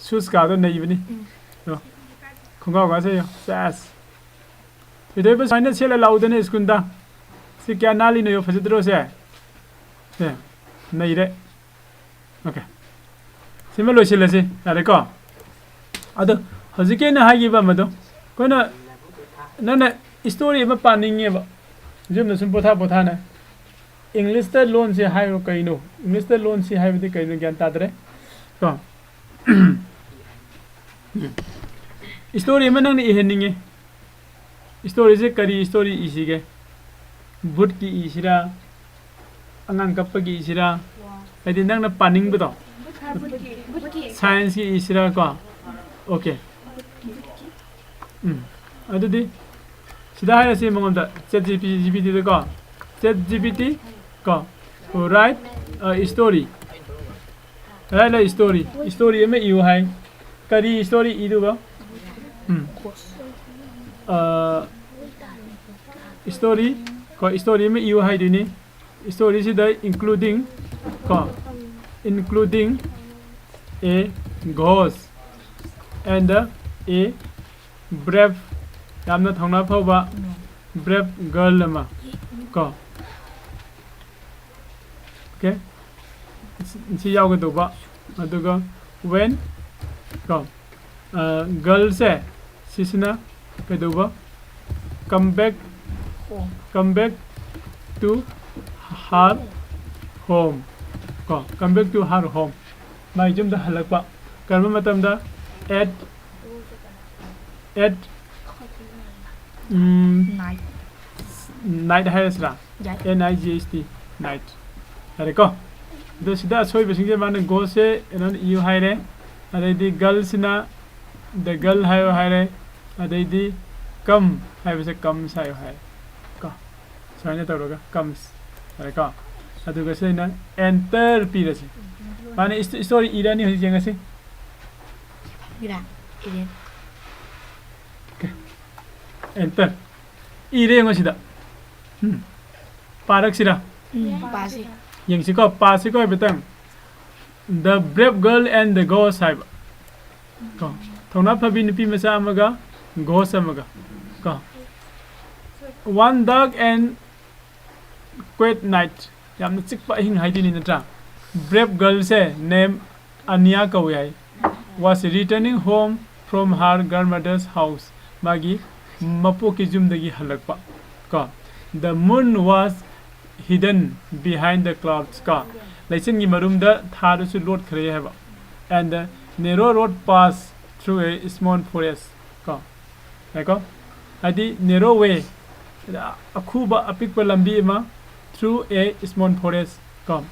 Shoes ꯀꯥꯗꯣ ꯅꯩꯕꯅꯤ꯫ ꯎꯝ꯫ ꯌꯦꯡꯉꯣ꯫ ꯈꯣꯡꯒ꯭ꯔꯥꯎ ꯀꯥꯁꯦ ꯌꯦꯡꯉꯣ꯫ ꯁꯦꯁ꯫ ꯊꯣꯏꯊꯣꯏꯕ ꯁꯨꯃꯥꯏꯅ ꯁꯦꯠꯂ ꯂꯥꯛꯎꯗꯅ school ꯗ꯫ ꯁꯤ ꯀꯌꯥ ꯅꯥꯜꯂꯤꯅꯣ ꯌꯦꯡꯉꯣ, ꯐꯖꯗ꯭ꯔꯣ ꯁꯦ? ꯁꯦ, ꯅꯩꯔꯦ꯫ Okay꯫ ꯁꯤꯃ ꯂꯣꯏꯁꯤꯜꯂꯁꯤ꯫ ꯌꯥꯔꯦꯀꯣ? ꯑꯗꯣ ꯍꯧꯖꯤꯛꯀꯤ ꯑꯩꯅ ꯍꯥꯏꯈꯤꯕ ꯑꯃꯗꯣ, ꯑꯩꯈꯣꯏꯅ, ꯅꯪꯅ story ꯑꯃ ꯄꯥꯅꯤꯡꯉꯦꯕ, ꯌꯨꯝꯗ ꯁꯨꯝ ꯄꯣꯊꯥ ꯄꯣꯊꯥꯅ, English ꯇ ꯂꯣꯟꯁꯤ ꯍꯥꯏꯔꯣ ꯀꯩꯅꯣ? English ꯇ ꯂꯣꯟꯁꯤ ꯍꯥꯏꯕꯗꯤ ꯀꯩꯅꯣ? ꯒ꯭ꯌꯥꯟ ꯇꯥꯗ꯭ꯔꯦ꯫ ꯀꯣ? Story ꯑꯃ ꯅꯪꯅ ꯏꯍꯟꯅꯤꯡꯉꯦ꯫ Story ꯁꯦ ꯀꯔꯤ story ꯏꯁꯤꯒꯦ? ꯚꯨꯠꯀꯤ ꯏꯁꯤꯔꯥ? ꯑꯉꯥꯡ ꯀꯞꯄꯒꯤ ꯏꯁꯤꯔꯥ? ꯍꯥꯏꯗꯤ ꯅꯪꯅ ꯄꯥꯅꯤꯡꯕꯗꯣ꯫ ꯁꯥꯏꯟꯁꯀꯤ ꯏꯁꯤꯔꯥ ꯀꯣ? Okay꯫ ꯎꯝ꯫ ꯑꯗꯨꯗꯤ ꯁꯤꯗ ꯍꯥꯏꯔꯁꯤ ꯃꯉꯣꯟꯗ, ꯆꯦꯠ ꯖꯤ ꯄꯤ ꯇꯤꯗꯀꯣ, ꯆꯦꯠ ꯖꯤ ꯄꯤ ꯇꯤ ꯀꯣ, write a story, write a story, story ꯑꯃ ꯏꯌꯨ ꯍꯥꯏ꯫ ꯀꯔꯤ story ꯏꯗꯨꯕ? ꯎꯝ꯫ ꯑ, story ꯀꯣ, story ꯑꯃ ꯏꯌꯨ ꯍꯥꯏꯗꯣꯏꯅꯤ꯫ Story ꯁꯤꯗ including ꯀꯣ, including a ghost and a brave, ꯌꯥꯝꯅ ꯊꯧꯅꯥ ꯐꯕ brave girl ꯑꯃ ꯀꯣ꯫ Okay? ꯁꯤ ꯌꯥꯎꯒꯗꯧꯕ꯫ ꯑꯗꯨꯒ when ꯀꯣ, ꯑ, girl ꯁꯦ ꯁꯤꯁꯤꯅ ꯀꯩꯗꯧꯕ? Come back, come back to her home ꯀꯣ, come back to her home꯫ ꯃꯥꯒꯤ ꯌꯨꯝꯗ ꯍꯜꯂꯛꯄ꯫ ꯀꯔꯝꯕ ꯃꯇꯝꯗ? At, at, um, night꯫ Night ꯍꯥꯏꯔꯁꯤꯔꯥ? ꯌꯥꯏ꯫ N I G H T, night꯫ ꯌꯥꯔꯦꯀꯣ? ꯑꯗꯣ ꯁꯤꯗ ꯑꯁꯣꯏꯕꯁꯤꯡꯁꯦ ꯃꯥꯅ ghost ꯁꯦ ꯀꯩꯅꯣ ꯏꯌꯨ ꯍꯥꯏꯔꯦ, ꯑꯗꯩꯗꯤ girl ꯁꯤꯅ the girl ꯍꯥꯏꯌꯣ ꯍꯥꯏꯔꯦ, ꯑꯗꯩꯗꯤ come ꯍꯥꯏꯕꯁꯦ comes ꯍꯥꯏꯌꯣ ꯍꯥꯏꯔꯦ ꯀꯣ꯫ ꯁꯨꯃꯥꯏꯅ ꯇꯧꯔꯒ comes꯫ ꯌꯥꯔꯦꯀꯣ? ꯑꯗꯨꯒ ꯁꯤꯗ ꯑꯩꯅ enter ꯄꯤꯔꯁꯤ꯫ ꯃꯥꯅ ꯏꯁ-, story ꯏꯔꯅꯤ, ꯍꯧꯖꯤꯛ ꯌꯦꯡꯉꯁꯤ꯫ ꯏꯔꯥ? ꯏꯔꯦ꯫ Enter. ꯏꯔꯦ ꯌꯦꯡꯉꯣ ꯁꯤꯗ. ꯎꯝ. ꯄꯥꯔꯛꯁꯤꯔꯥ? ꯎꯝ, ꯄꯥꯁꯤ꯫ ꯌꯦꯡꯁꯤꯀꯣ, ꯄꯥꯁꯤꯀꯣ ꯍꯥꯏꯐꯦꯠꯇꯪ꯫ The brave girl and the ghost ꯍꯥꯏꯕ ꯀꯣ, ꯊꯧꯅꯥ ꯐꯕꯤ ꯅꯨꯄꯤ ꯃꯆꯥ ꯑꯃꯒ ghost ꯑꯃꯒ ꯀꯣ꯫ One dark and quiet night, ꯌꯥꯝꯅ ꯆꯤꯛꯄ ꯑꯍꯤꯡ ꯍꯥꯏꯗꯣꯏꯅꯤ ꯅꯠꯇ꯭ꯔꯥ? Brave girlꯁꯦ name Anya ꯀꯧꯏ ꯍꯥꯏ, was returning home from her grandmother's house, ꯃꯥꯒꯤ ꯃꯄꯣꯛꯀꯤ ꯌꯨꯝꯗꯒꯤ ꯍꯜꯂꯛꯄ ꯀꯣ꯫ The moon was hidden behind the clouds ꯀꯣ, ꯂꯩꯆꯤꯟꯒꯤ ꯃꯔꯨꯝꯗ ꯊꯥꯗꯨꯁꯨ ꯂꯣꯠꯈ꯭ꯔꯦ ꯍꯥꯏꯕ꯫ And the narrow road passed through a small forest ꯀꯣ, ꯌꯥꯏꯀꯣ? ꯍꯥꯏꯗꯤ narrow way, ꯑꯈꯨꯕ ꯑꯄꯤꯛꯄ ꯂꯝꯕꯤ ꯑꯃ, through a small forest ꯀꯣ,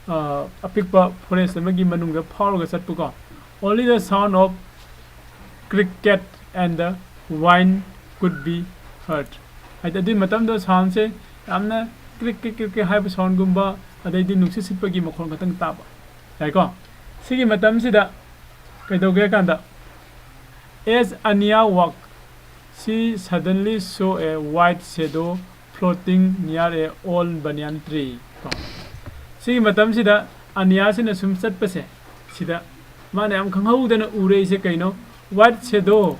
ꯑ, ꯑꯄꯤꯛꯄ forest ꯑꯃꯒꯤ ꯃꯅꯨꯡꯗ ꯐꯥꯎꯔꯒ ꯆꯠꯄꯀꯣ꯫ Only the sound of cricket and the wind could be heard. ꯍꯥꯏꯗꯤ ꯑꯗꯨꯒꯤ ꯃꯇꯝꯗ soundꯁꯦ ꯌꯥꯝꯅ ꯀ꯭ꯔꯤꯛ ꯀ꯭ꯔꯤꯛ ꯀ꯭ꯔꯤꯛ ꯀ꯭ꯔꯤꯛ ꯍꯥꯏꯕ soundꯒꯨꯝꯕ, ꯑꯗꯩꯗꯤ ꯅꯨꯡꯁꯤꯠ ꯁꯤꯠꯄꯒꯤ ꯃꯈꯣꯟ ꯈꯛꯇꯪ ꯇꯥꯕ ꯌꯥꯏꯀꯣ꯫ ꯁꯤꯒꯤ ꯃꯇꯝꯁꯤꯗ ꯀꯩꯗꯧꯒꯦ ꯍꯥꯏ ꯀꯥꯟꯗ, as Anya walked, she suddenly saw a white shadow floating near a old banyan tree ꯀꯣ꯫ ꯁꯤꯒꯤ ꯃꯇꯝꯁꯤꯗ ꯑꯅꯤꯌꯥꯁꯤꯅ ꯁꯨꯝ ꯆꯠꯄꯁꯦ, ꯁꯤꯗ ꯃꯥꯅ ꯌꯥꯝ ꯈꯪꯍꯧꯗꯅ ꯎꯔꯛꯏꯁꯦ ꯀꯩꯅꯣ? White shadow,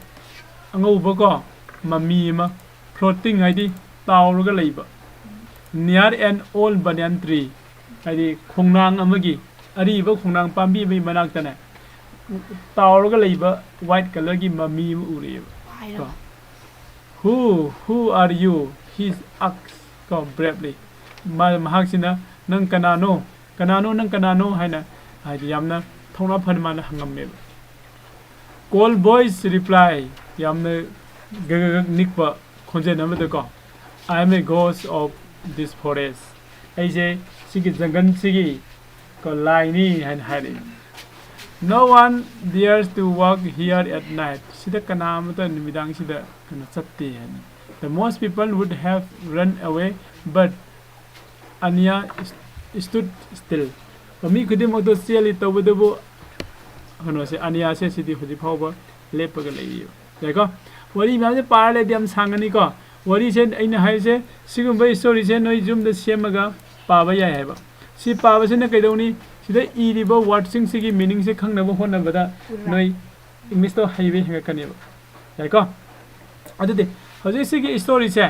ꯑꯉꯧꯕ ꯀꯣ, ꯃꯃꯤ ꯑꯃ, floating ꯍꯥꯏꯗꯤ ꯇꯥꯎꯔꯒ ꯂꯩꯕ, near an old banyan tree, ꯍꯥꯏꯗꯤ ꯈꯣꯡꯅꯥꯡ ꯑꯃꯒꯤ, ꯑꯔꯤꯕ ꯈꯣꯡꯅꯥꯡ ꯄꯥꯝꯕꯤ ꯑꯃꯒꯤ ꯃꯅꯥꯛꯇꯅꯦ ꯇꯥꯎꯔꯒ ꯂꯩꯕ white colourꯒꯤ ꯃꯃꯤ ꯑꯃ ꯎꯔꯛꯑꯦꯕ ꯀꯣ꯫ Who, who are you? He asked ꯀꯣ, bravely. ꯃꯥ, ꯃꯍꯥꯛꯁꯤꯅ, "ꯅꯪ ꯀꯅꯥꯅꯣ? ꯀꯅꯥꯅꯣ? ꯅꯪ ꯀꯅꯥꯅꯣ?" ꯍꯥꯏꯅ, ꯍꯥꯏꯗꯤ ꯌꯥꯝꯅ ꯊꯧꯅꯥ ꯐꯅ ꯃꯥꯅ ꯍꯪꯉꯝꯃꯦꯕ꯫ Cold voice reply, ꯌꯥꯝꯅ ꯒꯒꯒ ꯅꯤꯛꯄ ꯈꯣꯟꯖꯦꯜ ꯑꯃꯗꯀꯣ, "I am a ghost of this forest." ꯑꯩꯁꯦ ꯁꯤꯒꯤ ꯖꯪꯒꯜꯁꯤꯒꯤ ꯀꯣ, ꯂꯥꯏꯅꯤ ꯍꯥꯏꯅ ꯍꯥꯏꯔꯛꯏ꯫ "No one dares to walk here at night." ꯁꯤꯗ ꯀꯅꯥ ꯑꯃꯇ ꯅꯨꯃꯤꯗꯥꯡꯁꯤꯗ ꯀꯩꯅꯣ ꯆꯠꯇꯦ ꯍꯥꯏꯅ꯫ "The most people would have run away, but Anya stood still." ꯃꯤ ꯈꯨꯗꯤꯡꯃꯛꯇꯣ ꯆꯦꯜꯂꯤ, ꯇꯧꯕꯇꯕꯨ ꯀꯩꯅꯣꯁꯦ, ꯑꯅꯤꯌꯥꯁꯦ ꯁꯤꯗꯤ ꯍꯧꯖꯤꯛ ꯐꯥꯎꯕ ꯂꯦꯞꯄꯒ ꯂꯩꯔꯤꯕ꯫ ꯌꯥꯏꯀꯣ? ꯋꯥꯔꯤ ꯃꯌꯥꯝꯁꯦ ꯄꯥꯔ ꯂꯩꯔꯗꯤ ꯌꯥꯝ ꯁꯥꯡꯉꯅꯤꯀꯣ꯫ ꯋꯥꯔꯤꯁꯦ ꯑꯩꯅ ꯍꯥꯏꯔꯤꯁꯦ, ꯁꯤꯒꯨꯝꯕ storyꯁꯦ ꯅꯣꯏ ꯌꯨꯝꯗ ꯁꯦꯝꯃꯒ ꯄꯥꯕ ꯌꯥꯏ ꯍꯥꯏꯕ꯫ ꯁꯤ ꯄꯥꯕꯁꯤꯅ ꯀꯩꯗꯧꯅꯤ? ꯁꯤꯗ ꯏꯔꯤꯕ wordꯁꯤꯡꯁꯤꯒꯤ meaningꯁꯦ ꯈꯪꯅꯕ ꯍꯣꯠꯅꯕꯗ ꯅꯣꯏ Englishꯇꯣ ꯍꯩꯕ ꯍꯦꯟꯒꯠꯀꯅꯦꯕ꯫ ꯌꯥꯏꯀꯣ? ꯑꯗꯨꯗꯤ ꯍꯧꯖꯤꯛ ꯁꯤꯒꯤ storyꯁꯦ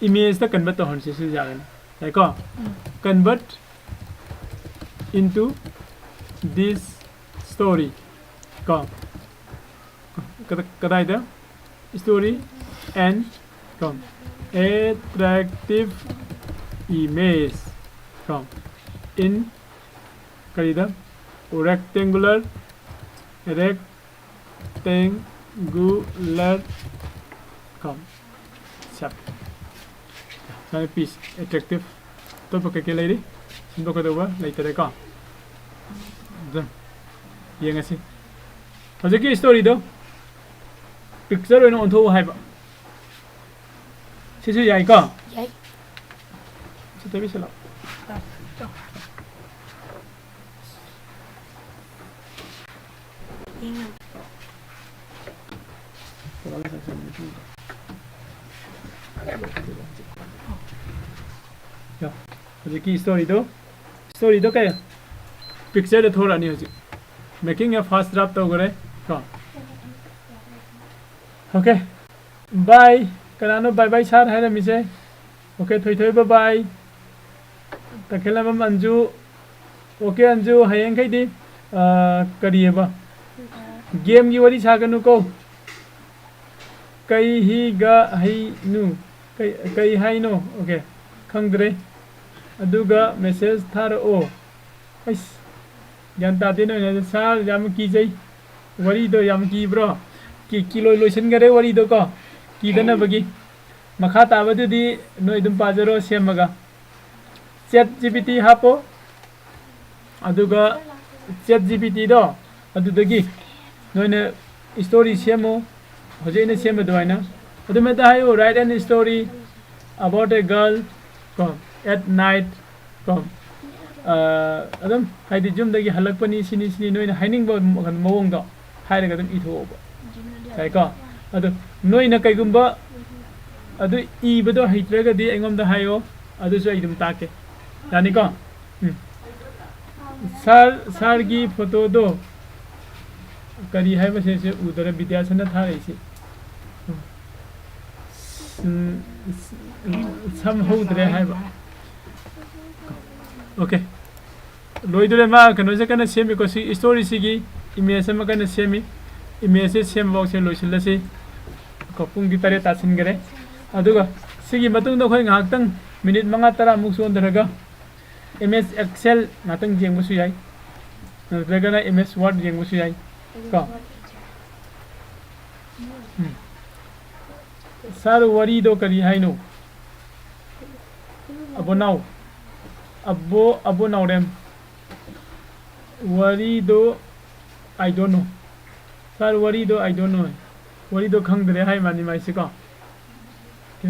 imageꯇ convert ꯇꯧꯍꯟꯁꯤ, ꯁꯤ ꯌꯥꯒꯅꯤ꯫ ꯌꯥꯏꯀꯣ? Convert into this story. ꯀꯣ? ꯀꯗꯥ-, ꯀꯗꯥꯏꯗ? Story and, ꯀꯣ, attractive image, ꯀꯣ, in ꯀꯔꯤꯗ? Rectangular, rectangular, ꯀꯣ, shape꯫ ꯁꯨꯃꯥꯏꯅ piece attractive꯫ ꯑꯇꯣꯞꯄ ꯀꯩꯀꯩ ꯂꯩꯔꯤ? ꯁꯤꯟꯗꯣꯛꯀꯗꯧꯕ ꯂꯩꯇꯔꯦꯀꯣ? ꯑꯗꯨꯝ ꯌꯦꯡꯉꯁꯤ꯫ ꯍꯧꯖꯤꯛꯀꯤ storyꯗꯣ picture ꯑꯣꯏꯅ ꯑꯣꯟꯊꯣꯛꯎ ꯍꯥꯏꯕ꯫ ꯁꯤꯁꯨ ꯌꯥꯏꯀꯣ? ꯌꯥꯏ꯫ ꯁꯤ ꯇꯩꯕꯤꯁꯤꯜꯂꯣ꯫ ꯑꯥ, ꯇꯧ꯫ ꯌꯦꯡꯉꯣ꯫ ꯌꯥ, ꯍꯧꯖꯤꯛꯀꯤ storyꯗꯣ, storyꯗꯣ ꯀꯩ? Pictureꯗ ꯊꯣꯛꯂꯛꯑꯅꯤ ꯍꯧꯖꯤꯛ꯫ Making a first draft ꯇꯧꯈꯔꯦ ꯀꯣ꯫ Okay꯫ Bye꯫ ꯀꯅꯥꯅꯣ bye bye sir ꯍꯥꯏꯔꯝꯃꯤꯁꯦ? Okay, ꯊꯣꯏꯊꯣꯏ bye bye꯫ ꯇꯈꯦꯜꯂꯝꯕꯝ Anju. Okay, Anju, ꯍꯌꯦꯡꯈꯩꯗꯤ, ꯑ, ꯀꯔꯤꯑꯕ? Gameꯒꯤ ꯋꯥꯔꯤ ꯁꯥꯒꯅꯨꯀꯣ꯫ ꯀꯩ ꯍꯤ ꯒ ꯍꯩ ꯅꯨ? ꯀꯩ, ꯀꯩ ꯍꯥꯏꯅꯣ? Okay, ꯈꯪꯗ꯭ꯔꯦ꯫ ꯑꯗꯨꯒ message ꯊꯥꯔꯛꯑꯣ꯫ ꯑꯩꯁ, ꯒ꯭ꯌꯥꯟ ꯇꯥꯗꯦ ꯅꯣꯏꯅ꯫ Sir, ꯌꯥꯝ ꯀꯤꯖꯩ꯫ ꯋꯥꯔꯤꯗꯣ ꯌꯥꯝ ꯀꯤꯕ꯭ꯔꯣ? ꯀꯤ-, ꯀꯤꯂꯣꯏ ꯂꯣꯏꯁꯤꯟꯈꯔꯦ ꯋꯥꯔꯤꯗꯣ ꯀꯣ, ꯀꯤꯗꯅꯕꯒꯤ꯫ ꯃꯈꯥ ꯇꯥꯕꯗꯨꯗꯤ ꯅꯣꯏ ꯑꯗꯨꯝ ꯄꯥꯖꯔꯣ ꯁꯦꯝꯃꯒ꯫ ChatGPT ꯍꯥꯞꯄꯣ, ꯑꯗꯨꯒ ChatGPTꯗꯣ ꯑꯗꯨꯗꯒꯤ ꯅꯣꯏꯅ story ꯁꯦꯝꯃꯣ, ꯍꯧꯖꯤꯛ ꯑꯩꯅ ꯁꯦꯝꯕ ꯑꯗꯨꯃꯥꯏꯅ꯫ ꯑꯗꯨꯝ ꯍꯦꯛꯇ ꯍꯥꯏꯌꯨ, "Write an story about a girl ꯀꯣ, at night" ꯀꯣ꯫ ꯑ, ꯑꯗꯨꯝ ꯍꯥꯏꯗꯤ ꯌꯨꯝꯗꯒꯤ ꯍꯜꯂꯛꯄꯅꯤ, ꯁꯤꯅꯤ, ꯁꯤꯅꯤ, ꯅꯣꯏꯅ ꯍꯥꯏꯅꯤꯡꯕ ꯃꯑꯣꯡꯗꯣ ꯍꯥꯏꯔꯒ ꯑꯗꯨꯝ ꯏꯊꯣꯛꯑꯣꯕ꯫ ꯌꯥꯏꯀꯣ? ꯑꯗꯨ ꯅꯣꯏꯅ ꯀꯩꯒꯨꯝꯕ ꯑꯗꯨ ꯏꯕꯗꯣ ꯍꯩꯇ꯭ꯔꯒꯗꯤ ꯑꯩꯉꯣꯟꯗ ꯍꯥꯏꯌꯣ, ꯑꯗꯨꯁꯨ ꯑꯩ ꯑꯗꯨꯝ ꯇꯥꯛꯀꯦ꯫ ꯌꯥꯅꯤꯀꯣ? ꯎꯝ꯫ ꯁꯥꯔ, ꯁꯥꯔꯒꯤ ꯐꯣꯇꯣꯗꯣ ꯀꯔꯤ ꯍꯥꯏꯕꯁꯦ ꯁꯤ ꯎꯗꯔꯦ, ꯕꯤꯗ꯭ꯌꯥꯁꯟꯅ ꯊꯥꯔꯛꯏꯁꯤ꯫ ꯎꯝ, ꯁꯝ ꯍꯧꯗ꯭ꯔꯦ ꯍꯥꯏꯕ꯫ ꯑꯣꯀꯦ꯫ ꯂꯣꯏꯗꯣꯔꯦ, ꯃꯥ ꯀꯩꯅꯣꯁꯦ ꯀꯟꯅ ꯁꯦꯝꯃꯤꯀꯣ, ꯁꯤ ꯁ꯭ꯇꯣꯔꯤꯁꯤꯒꯤ ꯏꯃꯦꯖ ꯑꯃ ꯀꯟꯅ ꯁꯦꯝꯃꯤ꯫ ꯏꯃꯦꯖꯁꯦ ꯁꯦꯝꯕꯐꯥꯎꯁꯦ ꯂꯣꯏꯁꯤꯜꯂꯁꯤ꯫ ꯀꯣ, ꯄꯨꯡꯗꯤ ꯇꯔꯦꯠ ꯇꯥꯁꯤꯟꯈꯔꯦ꯫ ꯑꯗꯨꯒ ꯁꯤꯒꯤ ꯃꯇꯨꯡꯗ ꯑꯩꯈꯣꯏ ꯉꯥꯏꯍꯥꯛꯇꯪ ꯃꯤꯅꯤꯠ ꯃꯉꯥ ꯇꯔꯥꯃꯨꯛ ꯆꯣꯟꯊꯔꯒ ꯑꯦꯝ ꯑꯦꯁ ꯑꯦꯛꯁꯦꯜ ꯉꯥꯛꯇꯪ ꯌꯦꯡꯕꯁꯨ ꯌꯥꯏ, ꯅꯠꯇ꯭ꯔꯒꯅ ꯑꯦꯝ ꯑꯦꯁ ꯋꯥꯔꯗ ꯌꯦꯡꯕꯁꯨ ꯌꯥꯏ ꯀꯣ꯫ ꯎꯝ꯫ ꯁꯥꯔ, ꯋꯥꯔꯤꯗꯣ ꯀꯔꯤ ꯍꯥꯏꯅꯣ? ꯑꯕꯣꯅꯥꯎ, ꯑꯕꯣ, ꯑꯕꯣ ꯅꯥꯎꯔꯦꯝ, ꯋꯥꯔꯤꯗꯣ I don't know꯫ ꯁꯥꯔ, ꯋꯥꯔꯤꯗꯣ I don't know꯫ ꯋꯥꯔꯤꯗꯣ ꯈꯪꯗ꯭ꯔꯦ ꯍꯥꯏ ꯃꯥꯅꯤ ꯃꯥꯏꯁꯦꯀꯣ꯫ ꯑꯣꯀꯦ꯫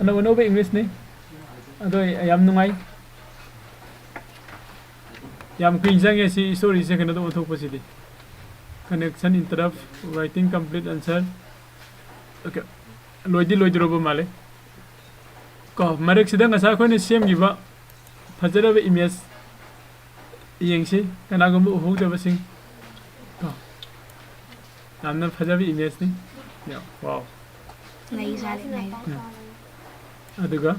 ꯑꯅꯧ ꯑꯅꯧꯕ ꯏꯪꯂꯤꯁꯅꯤ꯫ ꯑꯗꯣ ꯌꯥꯝ ꯅꯨꯡꯉꯥꯏ꯫ ꯌꯥꯝ ꯀꯨꯏꯅ ꯆꯪꯉꯦ ꯁꯤ ꯁ꯭ꯇꯣꯔꯤꯁꯦ ꯀꯩꯅꯣꯗ ꯑꯣꯟꯊꯣꯛꯄꯁꯤꯗꯤ꯫ Connection interrupt, writing complete answer꯫ Okay. ꯂꯣꯏꯗꯤ ꯂꯣꯏꯗꯣꯔꯕ ꯃꯥꯜꯂꯦ꯫ ꯀꯣ, ꯃꯔꯛꯁꯤꯗ ꯉꯁꯥꯏ ꯑꯩꯈꯣꯏꯅ ꯁꯦꯝꯈꯤꯕ ꯐꯖꯔꯕ ꯏꯃꯦꯖ ꯌꯦꯡꯁꯤ, ꯀꯅꯥꯒꯨꯝꯕ ꯎꯍꯧꯗꯕꯁꯤꯡ꯫ ꯀꯣ, ꯌꯥꯝꯅ ꯐꯖꯕ ꯏꯃꯦꯖꯅꯤ꯫ ꯌꯥ, ꯋꯥꯎ꯫ ꯅꯩ ꯁꯥꯔꯦ, ꯅꯩ꯫ ꯎꯝ꯫ ꯑꯗꯨꯒ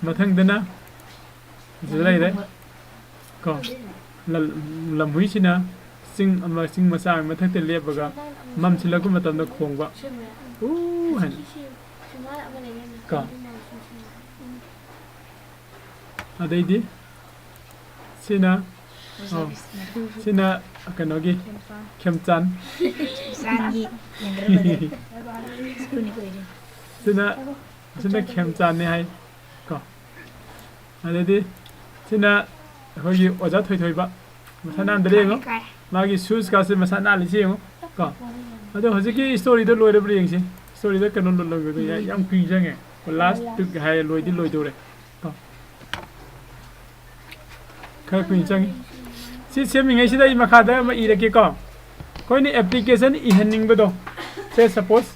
ꯃꯊꯪꯗꯅ ꯁꯤꯗ ꯂꯩꯔꯦ꯫ ꯀꯣ, ꯂꯝ-, ꯂꯝꯍꯨꯏꯁꯤꯅ ꯆꯤꯡ ꯑꯃ, ꯆꯤꯡ ꯃꯆꯥ ꯑꯃꯒꯤ ꯃꯊꯛꯇ ꯂꯦꯞꯄꯒ ꯃꯝꯁꯤꯜꯂꯛꯄ ꯃꯇꯝꯗ ꯈꯣꯡꯕ꯫ "ꯎ" ꯍꯥꯏꯅ꯫ ꯀꯣ꯫ ꯑꯗꯩꯗꯤ ꯁꯤꯅ, ꯑꯣ, ꯁꯤꯅ ꯀꯩꯅꯣꯒꯤ ꯈꯦꯝꯆꯥꯟ꯫ ꯈꯦꯝꯆꯥꯟꯒꯤ ꯌꯦꯡꯒꯗꯕ ꯁ꯭ꯀꯨꯜꯅꯤ ꯀꯣꯏꯔꯦ꯫ ꯁꯤꯅ, ꯁꯤꯅ ꯈꯦꯝꯆꯥꯟꯅꯤ ꯍꯥꯏ ꯀꯣ꯫ ꯑꯗꯩꯗꯤ ꯁꯤꯅ ꯑꯩꯈꯣꯏꯒꯤ ꯑꯣꯖꯥ ꯊꯣꯏꯊꯣꯏꯕ꯫ ꯃꯁꯥ ꯅꯥꯟꯗ꯭ꯔꯦ ꯌꯦꯡꯉꯣ꯫ ꯀꯥꯏ, ꯀꯥꯏ꯫ ꯃꯥꯒꯤ ꯁꯨꯁꯀꯥꯁꯦ ꯃꯁꯥ ꯅꯥꯜꯂꯤꯁꯦ ꯌꯦꯡꯉꯣ꯫ ꯀꯣ꯫ ꯑꯗꯣ ꯍꯧꯖꯤꯛꯀꯤ ꯁ꯭ꯇꯣꯔꯤꯗꯣ ꯂꯣꯏꯔꯕ꯭ꯔꯥ ꯌꯦꯡꯁꯤ꯫ ꯁ꯭ꯇꯣꯔꯤꯗ ꯀꯩꯅꯣ ꯂꯣꯏ-, ꯂꯣꯏꯕꯗꯣ ꯌꯥ-, ꯌꯥꯝ ꯀꯨꯏꯅ ꯆꯪꯉꯦ꯫ ꯀꯣ, ꯂꯥꯁ ꯇꯨ ꯍꯥꯏꯔꯦ, ꯂꯣꯏꯗꯤ ꯂꯣꯏꯗꯧꯔꯦ꯫ ꯀꯣ꯫ ꯈꯔ ꯀꯨꯏꯅ ꯆꯪꯉꯤ꯫ ꯁꯤ ꯁꯦꯝꯃꯤꯉꯩꯁꯤꯗ ꯑꯩ ꯃꯈꯥꯗ ꯑꯃ ꯏꯔꯛꯀꯦꯀꯣ꯫ ꯑꯩꯈꯣꯏꯅ application ꯏꯍꯟꯅꯤꯡꯕꯗꯣ, say suppose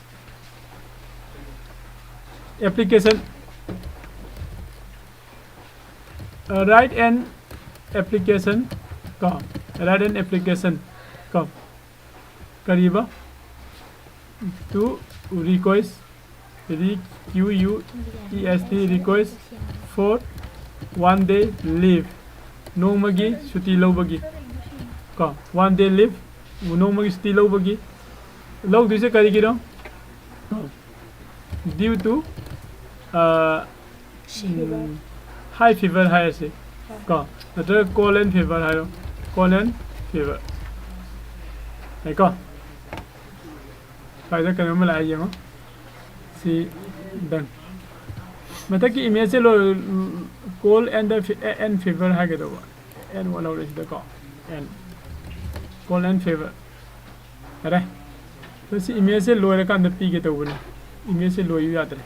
application, uh, write an application ꯀꯣ, write an application ꯀꯣ, ꯀꯔꯤꯕ? To request, ꯔꯤ-, Q U E S T, request for one day leave, ꯅꯣꯡꯃꯒꯤ ꯁꯨꯇꯤ ꯂꯧꯕꯒꯤ ꯀꯣ, one day leave, ꯅꯣꯡꯃꯒꯤ ꯁꯨꯇꯤ ꯂꯧꯕꯒꯤ꯫ ꯂꯧꯗꯣꯏꯁꯦ ꯀꯔꯤꯒꯤꯅꯣ? Due to, ꯑ, ꯎꯝ, high fever ꯍꯥꯏꯔꯁꯤ ꯀꯣ, ꯅꯠꯇ꯭ꯔꯒ cold and fever ꯍꯥꯏꯔꯣ, cold and fever ꯍꯥꯏꯀꯣ꯫ ꯁ꯭ꯋꯥꯏꯗ ꯀꯩꯅꯣꯝꯃ ꯂꯥꯛꯑꯦ ꯌꯦꯡꯉꯣ꯫ ꯁꯤ done꯫ ꯃꯊꯛꯀꯤ image ꯁꯦ ꯂꯣꯏ, cold and the fe-, and fever ꯍꯥꯏꯒꯗꯧꯕ꯫ And one ꯍꯧꯔꯦ ꯁꯤꯗꯀꯣ꯫ And cold and fever꯫ ꯌꯥꯔꯦ꯫ ꯑꯗꯣ ꯁꯤ image ꯁꯦ ꯂꯣꯏꯔꯀꯥꯟꯗ ꯄꯤꯒꯦ ꯇꯧꯕꯅꯤ꯫ Image ꯁꯦ ꯂꯣꯏꯌꯨ ꯌꯥꯗ꯭ꯔꯦ꯫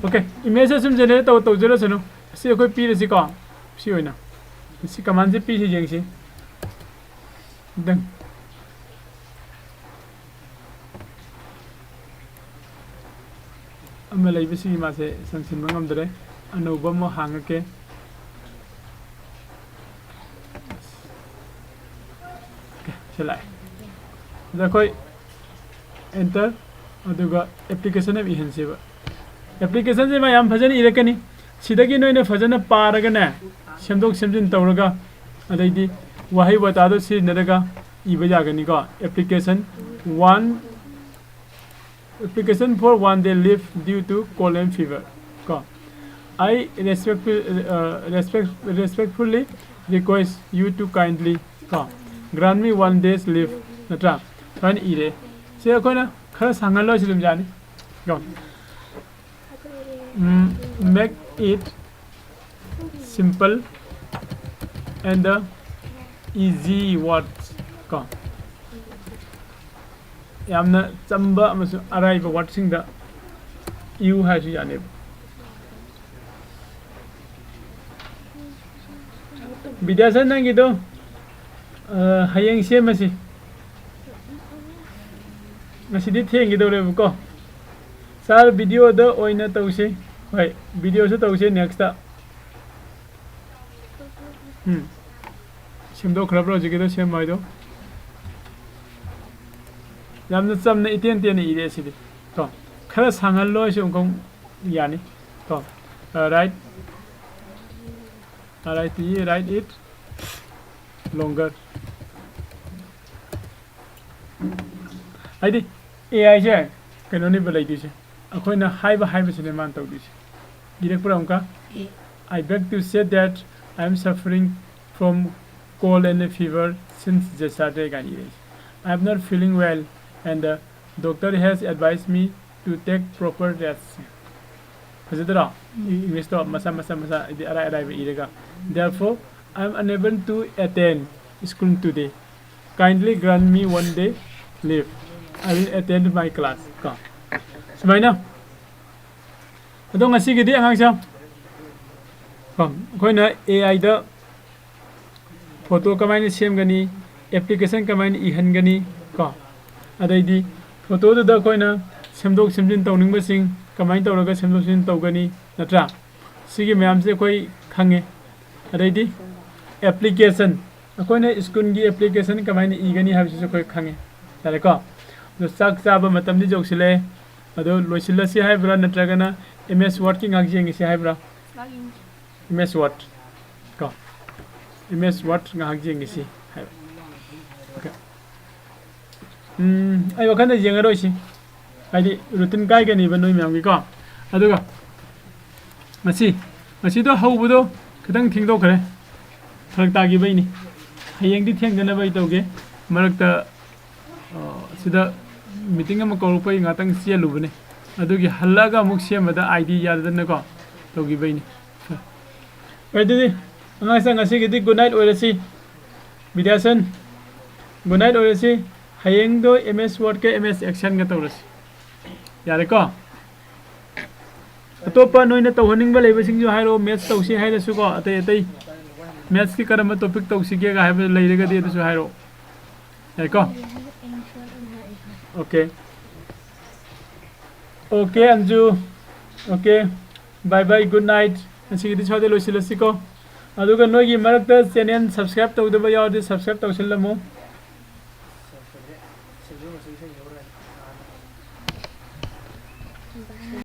Okay, image ꯁꯦ ꯁꯨꯝ generate ꯇꯧ, ꯇꯧꯖꯔꯁꯅꯨ꯫ ꯑꯁꯤ ꯑꯩꯈꯣꯏ ꯄꯤꯔꯁꯤꯀꯣ꯫ ꯁꯤ ꯑꯣꯏꯅ꯫ ꯁꯤ command ꯁꯦ ꯄꯤꯁꯤ ꯌꯦꯡꯁꯤ꯫ Done꯫ ꯑꯃ ꯂꯩꯕꯁꯤꯒꯤ ꯃꯥꯁꯦ ꯆꯪꯁꯤꯟꯕ ꯉꯝꯗ꯭ꯔꯦ꯫ ꯑꯅꯧꯕ ꯑꯃ ꯍꯥꯡꯉꯛꯀꯦ꯫ Okay, ꯁꯤ ꯂꯥꯛꯑꯦ꯫ ꯑꯗ ꯑꯩꯈꯣꯏ enter, ꯑꯗꯨꯒ application ꯑꯃ ꯏꯍꯟꯁꯦꯕ꯫ Application ꯁꯦ ꯃꯥ ꯌꯥꯝ ꯐꯖꯅ ꯏꯔꯛꯀꯅꯤ꯫ ꯁꯤꯗꯒꯤ ꯅꯣꯏꯅ ꯐꯖꯅ ꯄꯥꯔꯒꯅꯦ, ꯁꯦꯝꯗꯣꯛ ꯁꯦꯝꯖꯤꯟ ꯇꯧꯔꯒ, ꯑꯗꯩꯗꯤ ꯋꯥꯍꯩ ꯋꯥꯇꯥꯗꯣ ꯁꯤꯖꯤꯟꯅꯔꯒ ꯏꯕ ꯌꯥꯒꯅꯤꯀꯣ꯫ Application one, application for one day leave due to cold and fever ꯀꯣ꯫ I respectful-, uh, respect-, respectfully request you to kindly ꯀꯣ, grant me one day's leave ꯅꯠꯇ꯭ꯔꯥ? ꯁꯨꯃꯥꯏꯅ ꯏꯔꯦ꯫ ꯁꯤ ꯑꯩꯈꯣꯏꯅ ꯈꯔ ꯁꯥꯡꯍꯜꯂꯣꯏ, ꯁꯤ ꯑꯗꯨꯝ ꯌꯥꯅꯤ ꯀꯣ꯫ ꯎꯝ, make it simple and the easy words ꯀꯣ꯫ ꯌꯥꯝꯅ ꯆꯝꯕ ꯑꯃꯁꯨꯡ ꯑꯔꯥꯏꯕ word ꯁꯤꯡꯗ ꯏꯌꯨ ꯍꯥꯏꯔꯁꯨ ꯌꯥꯅꯦꯕ꯫ ꯕꯤꯗ꯭ꯌꯥꯆꯟ, ꯅꯪꯒꯤꯗꯣ ꯑ, ꯍꯌꯦꯡ ꯁꯦꯝꯃꯁꯤ꯫ ꯉꯁꯤꯗꯤ ꯊꯦꯡꯈꯤꯗꯧꯔꯦꯕꯀꯣ꯫ ꯁꯥꯔ, ꯚꯤꯗꯤꯑꯣꯗ ꯑꯣꯏꯅ ꯇꯧꯁꯤ꯫ ꯍꯣꯏ, ꯚꯤꯗꯤꯑꯣꯁꯨ ꯇꯧꯁꯦ ꯅꯦꯛꯁꯇ꯫ ꯎꯝ꯫ ꯁꯦꯝꯗꯣꯛꯈ꯭ꯔꯕ꯭ꯔꯣ ꯍꯧꯖꯤꯛꯀꯤꯗꯣ ꯁꯦꯝꯕ ꯍꯥꯏꯗꯣ? ꯌꯥꯝꯅ ꯆꯝꯅ ꯏꯇꯦꯟ ꯇꯦꯟꯅ ꯏꯔꯦ ꯁꯤꯗꯤ꯫ ꯀꯣ꯫ ꯈꯔ ꯁꯥꯡꯍꯜꯂꯣ ꯍꯥꯏꯁꯨ ꯑꯃꯨꯛ ꯌꯥꯅꯤ꯫ ꯀꯣ꯫ ꯑ, right꯫ R I T E, write it longer꯫ ꯍꯥꯏꯗꯤ, A I ꯁꯦ ꯀꯩꯅꯣꯅꯦꯕ ꯂꯩꯗꯣꯏꯁꯦ꯫ ꯑꯩꯈꯣꯏꯅ ꯍꯥꯏꯕ ꯍꯥꯏꯕꯁꯤꯅꯦ ꯃꯥꯅ ꯇꯧꯗꯣꯏꯁꯦ꯫ ꯏꯔꯛꯄ꯭ꯔꯥ ꯑꯃꯨꯛꯀ? I beg to say that I am suffering from cold and a fever since yesterday ꯀꯥꯏꯅ ꯏꯔꯛꯏꯁꯦ꯫ I am not feeling well and the doctor has advised me to take proper rest꯫ ꯐꯖꯗ꯭ꯔꯣ? ꯏꯪꯂꯤꯁꯇꯣ ꯃꯆꯥ ꯃꯆꯥ ꯃꯆꯥ, ꯍꯥꯏꯗꯤ ꯑꯔꯥꯏ ꯑꯔꯥꯏꯕ ꯏꯔꯒ꯫ Therefore, I am unable to attend school today. Kindly grant me one day leave. I will attend my class. ꯀꯣ꯫ ꯁꯨꯃꯥꯏꯅ꯫ ꯑꯗꯣ ꯉꯁꯤꯒꯤꯗꯤ ꯑꯉꯥꯡꯁꯦ, ꯀꯣ, ꯑꯩꯈꯣꯏꯅ A I ꯗ ꯐꯣꯇꯣ ꯀꯃꯥꯏꯅ ꯁꯦꯝꯒꯅꯤ, ꯑꯦꯄ꯭ꯂꯤꯀꯦꯁꯟ ꯀꯃꯥꯏꯅ ꯏꯍꯟꯒꯅꯤ, ꯀꯣ, ꯑꯗꯩꯗꯤ ꯐꯣꯇꯣꯗꯨꯗ ꯑꯩꯈꯣꯏꯅ ꯁꯦꯝꯗꯣꯛ ꯁꯦꯝꯖꯤꯟ ꯇꯧꯅꯤꯡꯕꯁꯤꯡ ꯀꯃꯥꯏꯅ ꯇꯧꯔꯒ ꯁꯦꯝꯗꯣꯛ ꯁꯦꯝꯖꯤꯟ ꯇꯧꯒꯅꯤ, ꯅꯠꯇ꯭ꯔꯥ? ꯁꯤꯒꯤ ꯃꯌꯥꯝꯁꯦ ꯑꯩꯈꯣꯏ ꯈꯪꯉꯦ꯫ ꯑꯗꯩꯗꯤ ꯑꯦꯄ꯭ꯂꯤꯀꯦꯁꯟ, ꯑꯩꯈꯣꯏꯅ ꯁ꯭ꯀꯨꯜꯒꯤ ꯑꯦꯄ꯭ꯂꯤꯀꯦꯁꯟ ꯀꯃꯥꯏꯅ ꯏꯒꯅꯤ ꯍꯥꯏꯕꯁꯤꯁꯨ ꯑꯩꯈꯣꯏ ꯈꯪꯉꯦ꯫ ꯌꯥꯔꯦꯀꯣ? ꯑꯗꯣ ꯆꯥꯛ ꯆꯥꯕ ꯃꯇꯝꯗꯤ ꯌꯧꯁꯤꯜꯂꯛꯑꯦ꯫ ꯑꯗꯣ ꯂꯣꯏꯁꯤꯜꯂꯁꯤ ꯍꯥꯏꯕ꯭ꯔꯥ, ꯅꯠꯇ꯭ꯔꯒꯅ M S Word ꯀꯤ ꯉꯥꯏꯍꯥꯛ ꯌꯦꯡꯉꯁꯤ ꯍꯥꯏꯕ꯭ꯔꯥ? M S Word ꯀꯣ, M S Word ꯉꯥꯏꯍꯥꯛ ꯌꯦꯡꯉꯁꯤ ꯍꯥꯏꯕ꯫ Okay꯫ ꯎꯝ, ꯑꯩ ꯋꯥꯈꯜꯗ ꯌꯦꯡꯉꯔꯣꯏꯁꯤ, ꯍꯥꯏꯗꯤ ꯔꯨꯇꯤꯟ ꯀꯥꯏꯒꯅꯤꯕ ꯅꯣꯏ ꯃꯌꯥꯝꯒꯤꯀꯣ꯫ ꯑꯗꯨꯒ ꯉꯁꯤ, ꯉꯁꯤꯗꯣ ꯍꯧꯕꯗꯣ ꯈꯤꯇꯪ ꯊꯦꯡꯗꯣꯛꯈ꯭ꯔꯦ, ꯐꯔꯛ ꯇꯥꯈꯤꯕꯩꯅꯤ꯫ ꯍꯌꯦꯡꯗꯤ ꯊꯦꯡꯗꯅꯕ ꯑꯩ ꯇꯧꯒꯦ꯫ ꯃꯔꯛꯇ, ꯑ, ꯁꯤꯗ ꯃꯤꯇꯤꯡ ꯑꯃ ꯀꯧꯔꯛꯄꯒꯤ ꯉꯥꯛꯇꯪ ꯆꯦꯜꯂꯨꯕꯅꯦ, ꯑꯗꯨꯒꯤ ꯍꯜꯂꯛꯑꯒ ꯑꯃꯨꯛ ꯁꯦꯝꯕꯗ ꯑꯥꯏ ꯗꯤ ꯌꯥꯗꯗꯅꯀꯣ ꯇꯧꯈꯤꯕꯩꯅꯤ꯫ ꯍꯣꯏ, ꯑꯗꯨꯗꯤ ꯑꯉꯥꯡꯁꯤꯡ, ꯉꯁꯤꯒꯤꯗꯤ good night ꯑꯣꯏꯔꯁꯤ꯫ ꯕꯤꯗ꯭ꯌꯥꯁꯟ, good night ꯑꯣꯏꯔꯁꯤ꯫ ꯍꯌꯦꯡꯗꯣ M S Word ꯀ M S Action ꯒ ꯇꯧꯔꯁꯤ꯫ ꯌꯥꯔꯦꯀꯣ? ꯑꯇꯣꯞꯄ ꯅꯣꯏꯅ ꯇꯧꯍꯟꯅꯤꯡꯕ ꯂꯩꯕꯁꯤꯡꯁꯨ ꯍꯥꯏꯔꯛꯑꯣ, maths ꯇꯧꯁꯤ ꯍꯥꯏꯔꯁꯨꯀꯣ, ꯑꯇꯩ ꯑꯇꯩ꯫ ꯃꯦꯠꯁꯀꯤ ꯀꯔꯝꯕ ꯇꯣꯄꯤꯛ ꯇꯧꯁꯤꯒꯦꯒ ꯍꯥꯏꯕ ꯂꯩꯔꯒꯗꯤ ꯑꯗꯨꯁꯨ ꯍꯥꯏꯔꯛꯑꯣ꯫ ꯌꯥꯏꯀꯣ? Okay. Okay, Anju. Okay. Bye bye, good night. ꯉꯁꯤꯒꯤꯗꯤ ꯁ꯭ꯋꯥꯏꯗ ꯂꯣꯏꯁꯤꯜꯂꯁꯤꯀꯣ꯫ ꯑꯗꯨꯒ ꯅꯣꯏꯒꯤ ꯃꯔꯛꯇ ꯆꯦꯅꯦꯜ ꯁꯕꯁꯀ꯭ꯔꯥꯏꯕ ꯇꯧꯗꯕ ꯌꯥꯎꯔꯗꯤ ꯁꯕꯁꯀ꯭ꯔꯥꯏꯕ ꯇꯧꯁꯤꯜꯂꯝꯃꯨ꯫